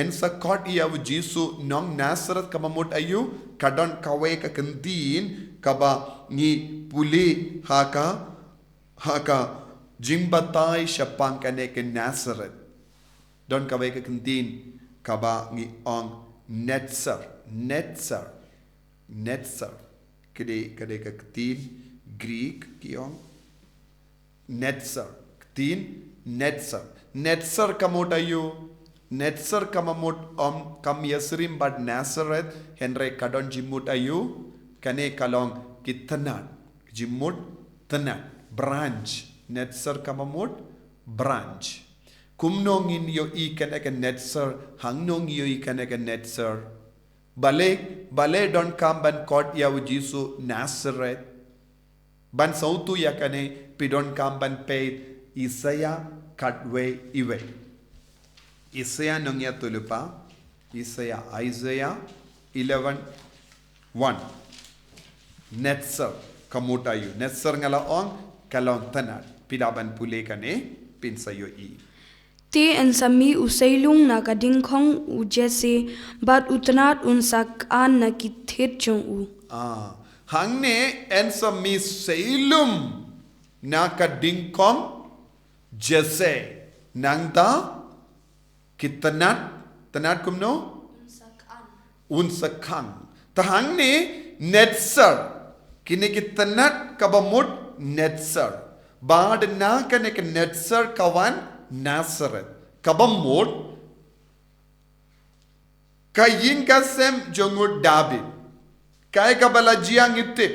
yn sa khot ïa u Jisu nong Nazareth, kaba mut aïu, ka don kawei ka ktien kaba ngi pule ha ka, ha ka Jingbatai shaphang kane ka Nazareth. Don kawei ka ktien kaba ngi ong Netzer, Netzer, Netzer. Ka dei, ka dei ka ktien Greek ki ong Netzer. Ktien Netzer. Netzer ka mut aïu? Netzer kaba mut, ym kam ïasyriem bad Nazareth, hynrei ka don jingmut aïu? Kane ka long ki tnat. Jingmut tnat. Branch. Netzer kaba mut branch. Kumno ngin ïohi kane ka Netzer, hangno ngin ïohi kane ka Netzer? Balei, balei donkam ban khot ïa u Jisu Nazareth? Ban sngewthuh ïa kane, phi donkam ban peit Isaïah khatwei iwei. Isaïah nongïathuhlypa, Isaïah, Isaiah eleven one. Netzer ka mut aïu? Netzer nga la ong ka long tnat. Phi lah ban pule kane, phin sa ïohi. Te yn sa mih u seiloong na ka dingkhong u Jesse, bad u tnat un sa khan na ki thied jong u. Ah, hangne yn sa mih seiloong na ka dingkhong Jesse. Nangta ki tnat, tnat kumno? Un sa khan. Te hangne Netzer. Kine ki tnat kaba mut Netzer. Bad na kane ka Netzer ka wan Nazareth. Kaba mut ka ïing ka sem jong u David. Kaei kaba la jia ngi tip.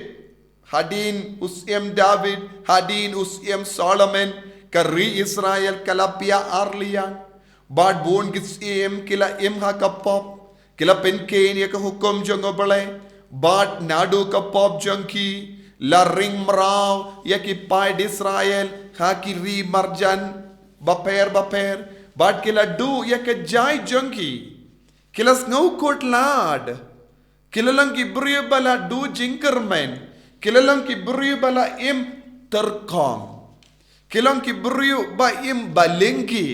Hadien u syiem David, hadien u syiem Solomon, ka ri Israel ka la pia ar liang. Bad bun ki syiem ki la im ha ka pop, ki la pynkheiñ ïa ka hukum jong u Blei. Bad naduh ka pop jong ki, la ring mraw ïa ki paid Israel ha ki ri marjan bapher bapher. Bad ki la duh ïa ka jait jong ki. Ki la sngewkhuslai. Ki la long ki briew ba la duh jingkyrmen. Ki la long ki briew ba la im tyrkhong. Ki long ki briew ba im balyngkhi.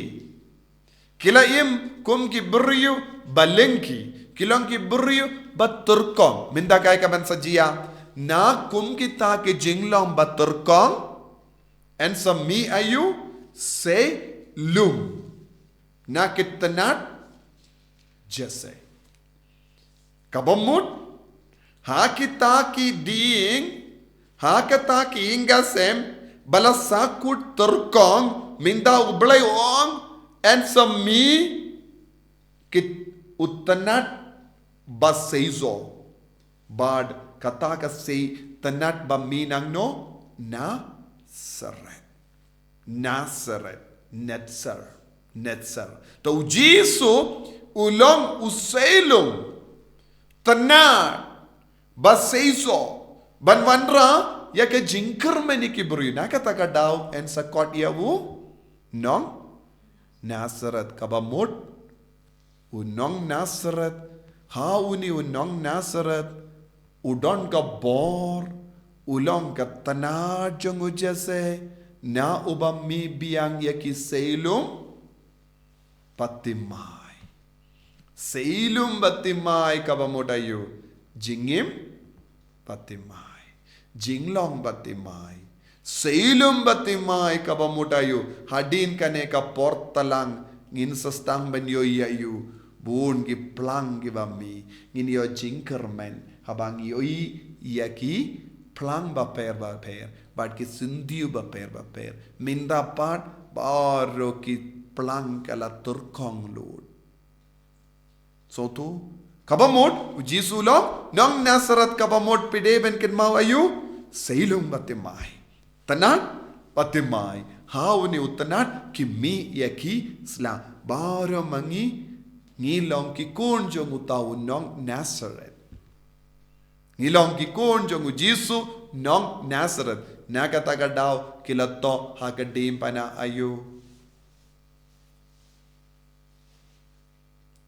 Ki la im kum ki briew balyngkhi. Ki long ki briew ba tyrkhong. Mynta kaei kaban sa jia? Na kum kita ki jinglong ba tyrkhong, yn sa mih aïu? Seiloong. Na ki tnat Jesse. Kaba mut, ha kita ki dieng, ha kita ki ïing ka sem, ba la sahkut tyrkhong, mynta u Blei u ong, yn sa mih ki, u tnat ba seisoh. Bad kata ka sei tnat ba mih nangno? Nazareth. Nazareth, Netzer, Netzer. Te u Jisu u long u seiloong, tnat ba seisoh, ban wanrah ïa ka jingkyrmen ïa ki briew. Na kata ka daw yn sa khot ïa u nong Nazareth, kaba mut U nong Nasareth, ha une u nong Nasareth, u don ka bor, u long ka tnat jong u Jesse, na uba mih biang ïa ki seilum bad thymmai. Seilum bad thymmai kaba mut aïu? Jingim bad thymmai. Jinglong bad thymmai. Seilum bad thymmai kaba mut aïu? Hadien kane ka por tlang ngin sa sdang ban ïohi aïu? Bun ki phlang kiba mih. Ngin ïoh jingkyrmen haba ngi ïohi ïa ki phlang bapher bapher bad ki syntiew bapher bapher. Mynta pat baroh ki phlang ki la tyrkhong lut. Sngewthuh? Kaba mut, u Jisu u ong, nong Nasareth kaba mut phi dei ban kynmaw aïu? Seilum bad thymmai. Tnat bad thymmai. Ha une u tnat ki mih ïa ki sla. Baroh ma ngi, ngi long ki khun jong uta u nong Nasareth. Ngi long ki khun jong u Jisu nong Nasareth. Na kata ka daw ki la thoh ha ka diengphna aïu?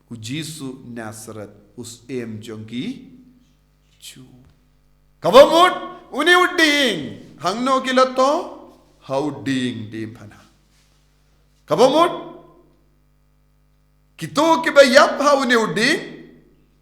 U Jisu Nasareth, u syiem jong ki Jiw. Kaba mut, une u dieng, hangno ki la thoh? Ha u dieng diengphna. Kaba mut, kito kiba ïap ha une u dieng,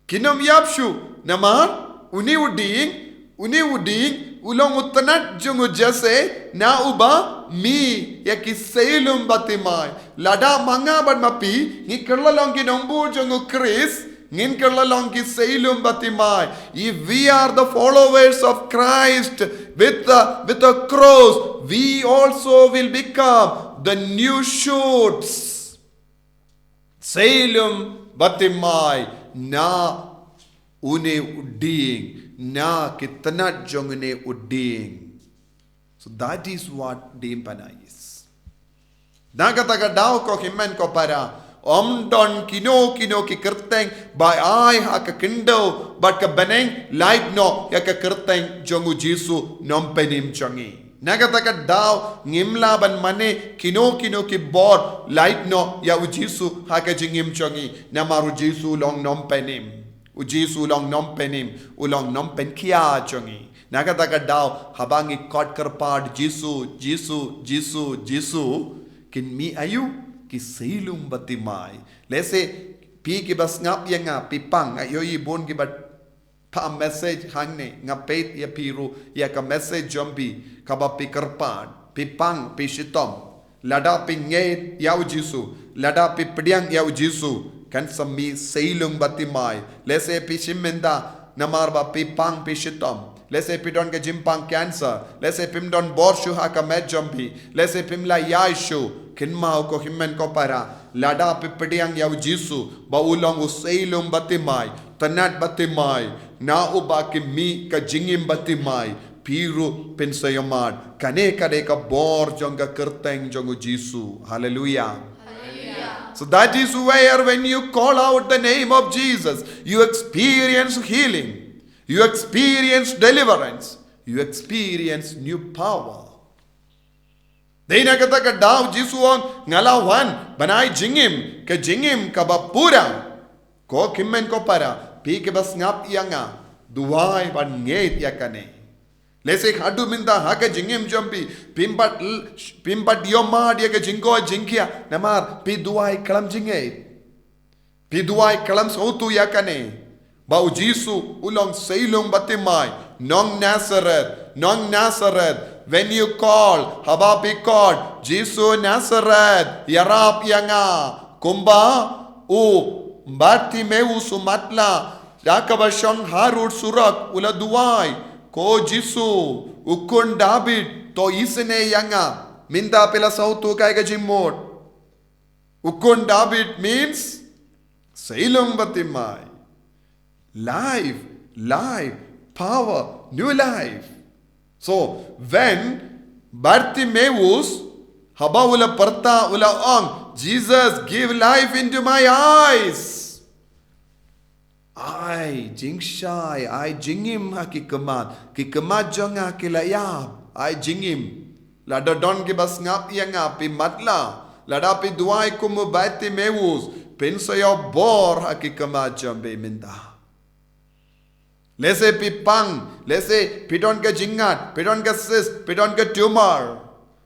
kin ym ïap shuh, namar une u dieng, une u dieng u long u tnat jong u Jesse, na uba mih ïa ki seilum bad thymmai. Lada ma nga bad ma phi ngi kylla long ki nongbud jong u Khrist, ngin kylla long ki seilum bad thymmai. If we are the followers of Christ with the, with the cross, we also will become the new shoots. Seilum bad thymmai na une u dieng, na ki tnat jong une u dieng. So that is what diengphna is. Na kata ka daw ko hynmen ko para, ym don kino kino ki kyrteng ba ai ha ka khyndew bad ka bneng lait noh ïa ka kyrteng jong u Jisu Nongpynim jong ngi. Na kata ka daw ngim lah ban mane kino kino ki bor lait noh ïa u Jisu ha ka jingim jong ngi. Namar u Jisu u long Nongpynim. U Jisu u long Nongpynim, u long Nongpynkhia jong ngi. Na kata ka daw haba ngi khot kyrpad Jisu, Jisu, Jisu, Jisu, kin mih aïu? Ki seilum bad thymmai. Lehse phi kiba sngap ïa nga phi pang, nga ïohi bun kiba phah message hangne, nga peit ïa phi ruh ïa ka message jong phi kaba phi kyrpad, phi pang, phi shitom. Lada phi ngeit ïa u Jisu, lada phi pdiang ïa u Jisu, kan sa mih seilum bad thymmai. Lehse phi shim mynta namar ba phi pang, phi shitom. Lehse phi don ka jingpang cancer. Lehse phim don bor shuh ha ka met jong phi. Lehse phim lah ïaid shuh. Kynmaw ko hynmen ko para, lada phi pdiang ïa u Jisu ba u long u seilum bad thymmai, tnat bad thymmai, na uba ki mih ka jingim bad thymmai, phi ruh phin sa ïohmad. Kane ka dei ka bor jong ka kyrteng jong u Jisu. Haleluia. Haleluia. So that is where when you call out the name of Jesus, you experience healing, you experience deliverance, you experience new power. Dei na kata ka daw Jisu u ong, nga la wan ban ai jingim, ka jingim kaba pura. Ko hynmen ko para, phi kiba sngap ïa nga, duwai bad ngeit ïa kane. Lehse haduh mynta ha ka jingim jong phi, phim pat l-, phim pat ïohmad ïa ka jingkoit jingkhiah, namar phi duwai khlem jingngeit. Phi duwai khlem sngewthuh ïa kane, ba u Jisu u long seilum bad thymmai, nong Nasareth, nong Nasareth. When you call, haba phi khot, Jisu Nasareth, ïarap ïa nga. Kumba u Bartimeus u matlah, da kaba shong harud surok, u la duwai, ko Jisu, u khun David, to isynei ïa nga. Mynta phi la sngewthuh kaei ka jingmut. U khun David means seilum bad thymmai. Life, life, power, new life. So, when Bartimaeus, haba u la pyrta, u la ong, "Jesus, give life into my eyes." Ai jingshai, ai jingim ha ki khmat, ki khmat jong nga ki la ïap, ai jingim. Lada don kiba sngap ïa nga, phi matlah, lada phi duwai kum u Bartimaeus, Pynsaw ïa u bor ha ki khmat jong phi mynta. Lehse phi pang, lehse phi don ka jingngad, phi don ka cyst, phi don ka tumor.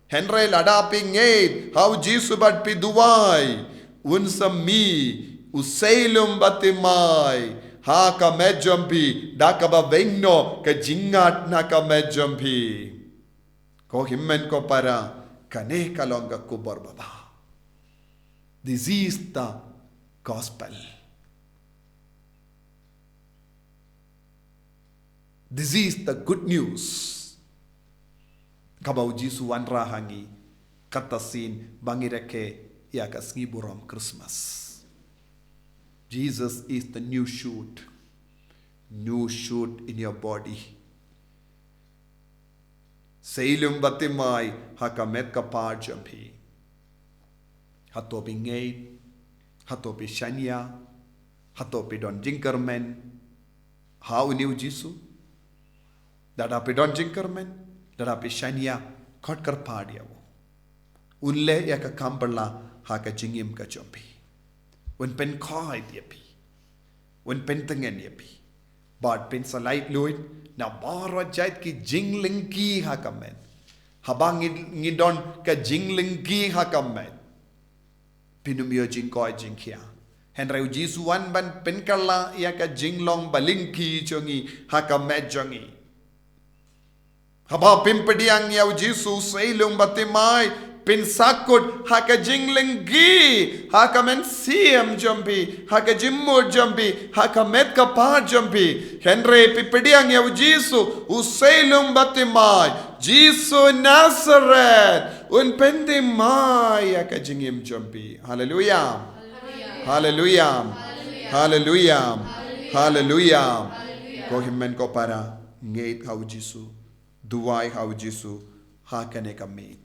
Hynrei lada phi ngeit ha u Jisu bad phi duwai, un sa mih u Salome Bartimaeus ha ka met jong phi, da kaba weng noh ka jingngad na ka met jong phi. Ko hynmen ko para, kane ka long ka khubor babha. This is the gospel. This is the good news. Kaba u Jisu wanrah ha ngi, kata shisien ba ngi rakhe ïa ka sngi burom Christmas. Jesus is the new shoot. New shoot in your body. Salome Bartimaeus ha ka met ka phad jong phi. Hato phi ngeit, hato phi shaniah, hato phi don jingkyrmen ha une u Jisu. Lada phi don jingkyrmen, lada phi shaniah, khot kyrpad ïa u. Un leh ïa ka kam pyrshah ha ka jingim ka jong phi. Un pynkhuid ïa phi. Un pyntngen ïa phi. Bad pynsahlai lut na baroh jait ki jinglyngkhi ha ka met. Haba ngi, ngi don ka jinglyngkhi ha ka met, phin ym ïoh jingkoit jingkhiah. Hynrei u Jisu u wan ban pynkylla ïa ka jinglong balyngkhi jong ngi ha ka met jong ngi. Haba phim pdiang ïa u Jisu, Salome Bartimaeus, phin sahkut ha ka jinglyngkhi, ha ka mynsiem jong phi, ha ka jingmut jong phi, ha ka met ka phad jong phi. Hynrei phi pdiang ïa u Jisu, u Salome Bartimaeus, Jisu Nazareth, un pynthymmai ïa ka jingim jong phi. Haleluia. Haleluia. Haleluia. Haleluia. Ko hynmen ko para, ngeit ha u Jisu. Duwai ha u Jisu ha kane ka miet.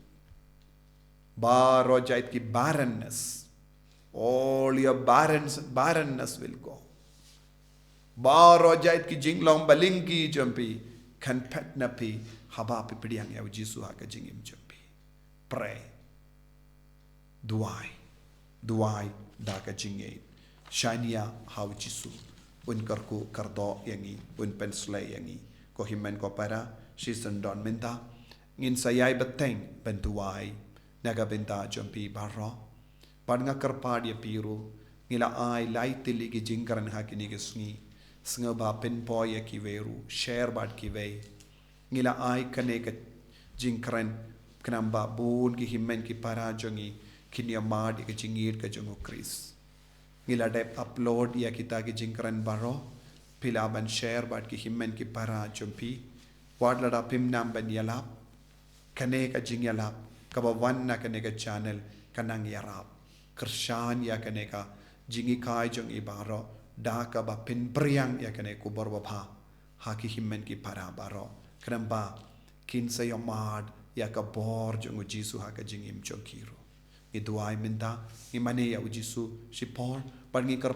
Baroh jait ki barrenness, all your barrens-, barrenness will go. Baroh jait ki jinglong balyngkhi jong phi kan phet na phi haba phi pdiang ïa u Jisu ha ka jingim jong phi. Pray. Duwai. Duwai da ka jingngeit. Shaniah ha u Jisu. Un kyrkhu kyrdoh ïa ngi, un pynshlei ïa ngi. Ko hynmen ko para, shisien don mynta, ngin sa ïai bteng ban duwai na ka bynta jong phi baroh. Bad nga kyrpad ïa phi ruh, ngi la ai lai tylli ki jingkren ha kine ki sngi. Sngewbha pynpoi ïa kiwei ruh, share bad kiwei. Ngi la ai kane ka jingkren khnang ba bun ki hynmen ki para jong ngi kin ïa mad ïa ka jingïeit ka jong u Khrist. Ngi la dep upload ïa kita ki jingkren baroh, phi lah ban share bad ki hynmen ki para jong phi. Wat lada phim nang ban ïalap, kane ka jingïalap kaba wan na kane ka channel kan nang ïarap kyrshan ïa kane ka jinghikai jong ngi baroh, da kaba pynphriang ïa kane ka khubor babha ha ki hynmen ki para baroh, khnang ba kin sa ïa mad ïa ka bor jong u Jisu ha ka jingim jong ki ruh. Ngi duwai mynta, ngi mane ïa u Jisu shipor, bad ngi kyrpad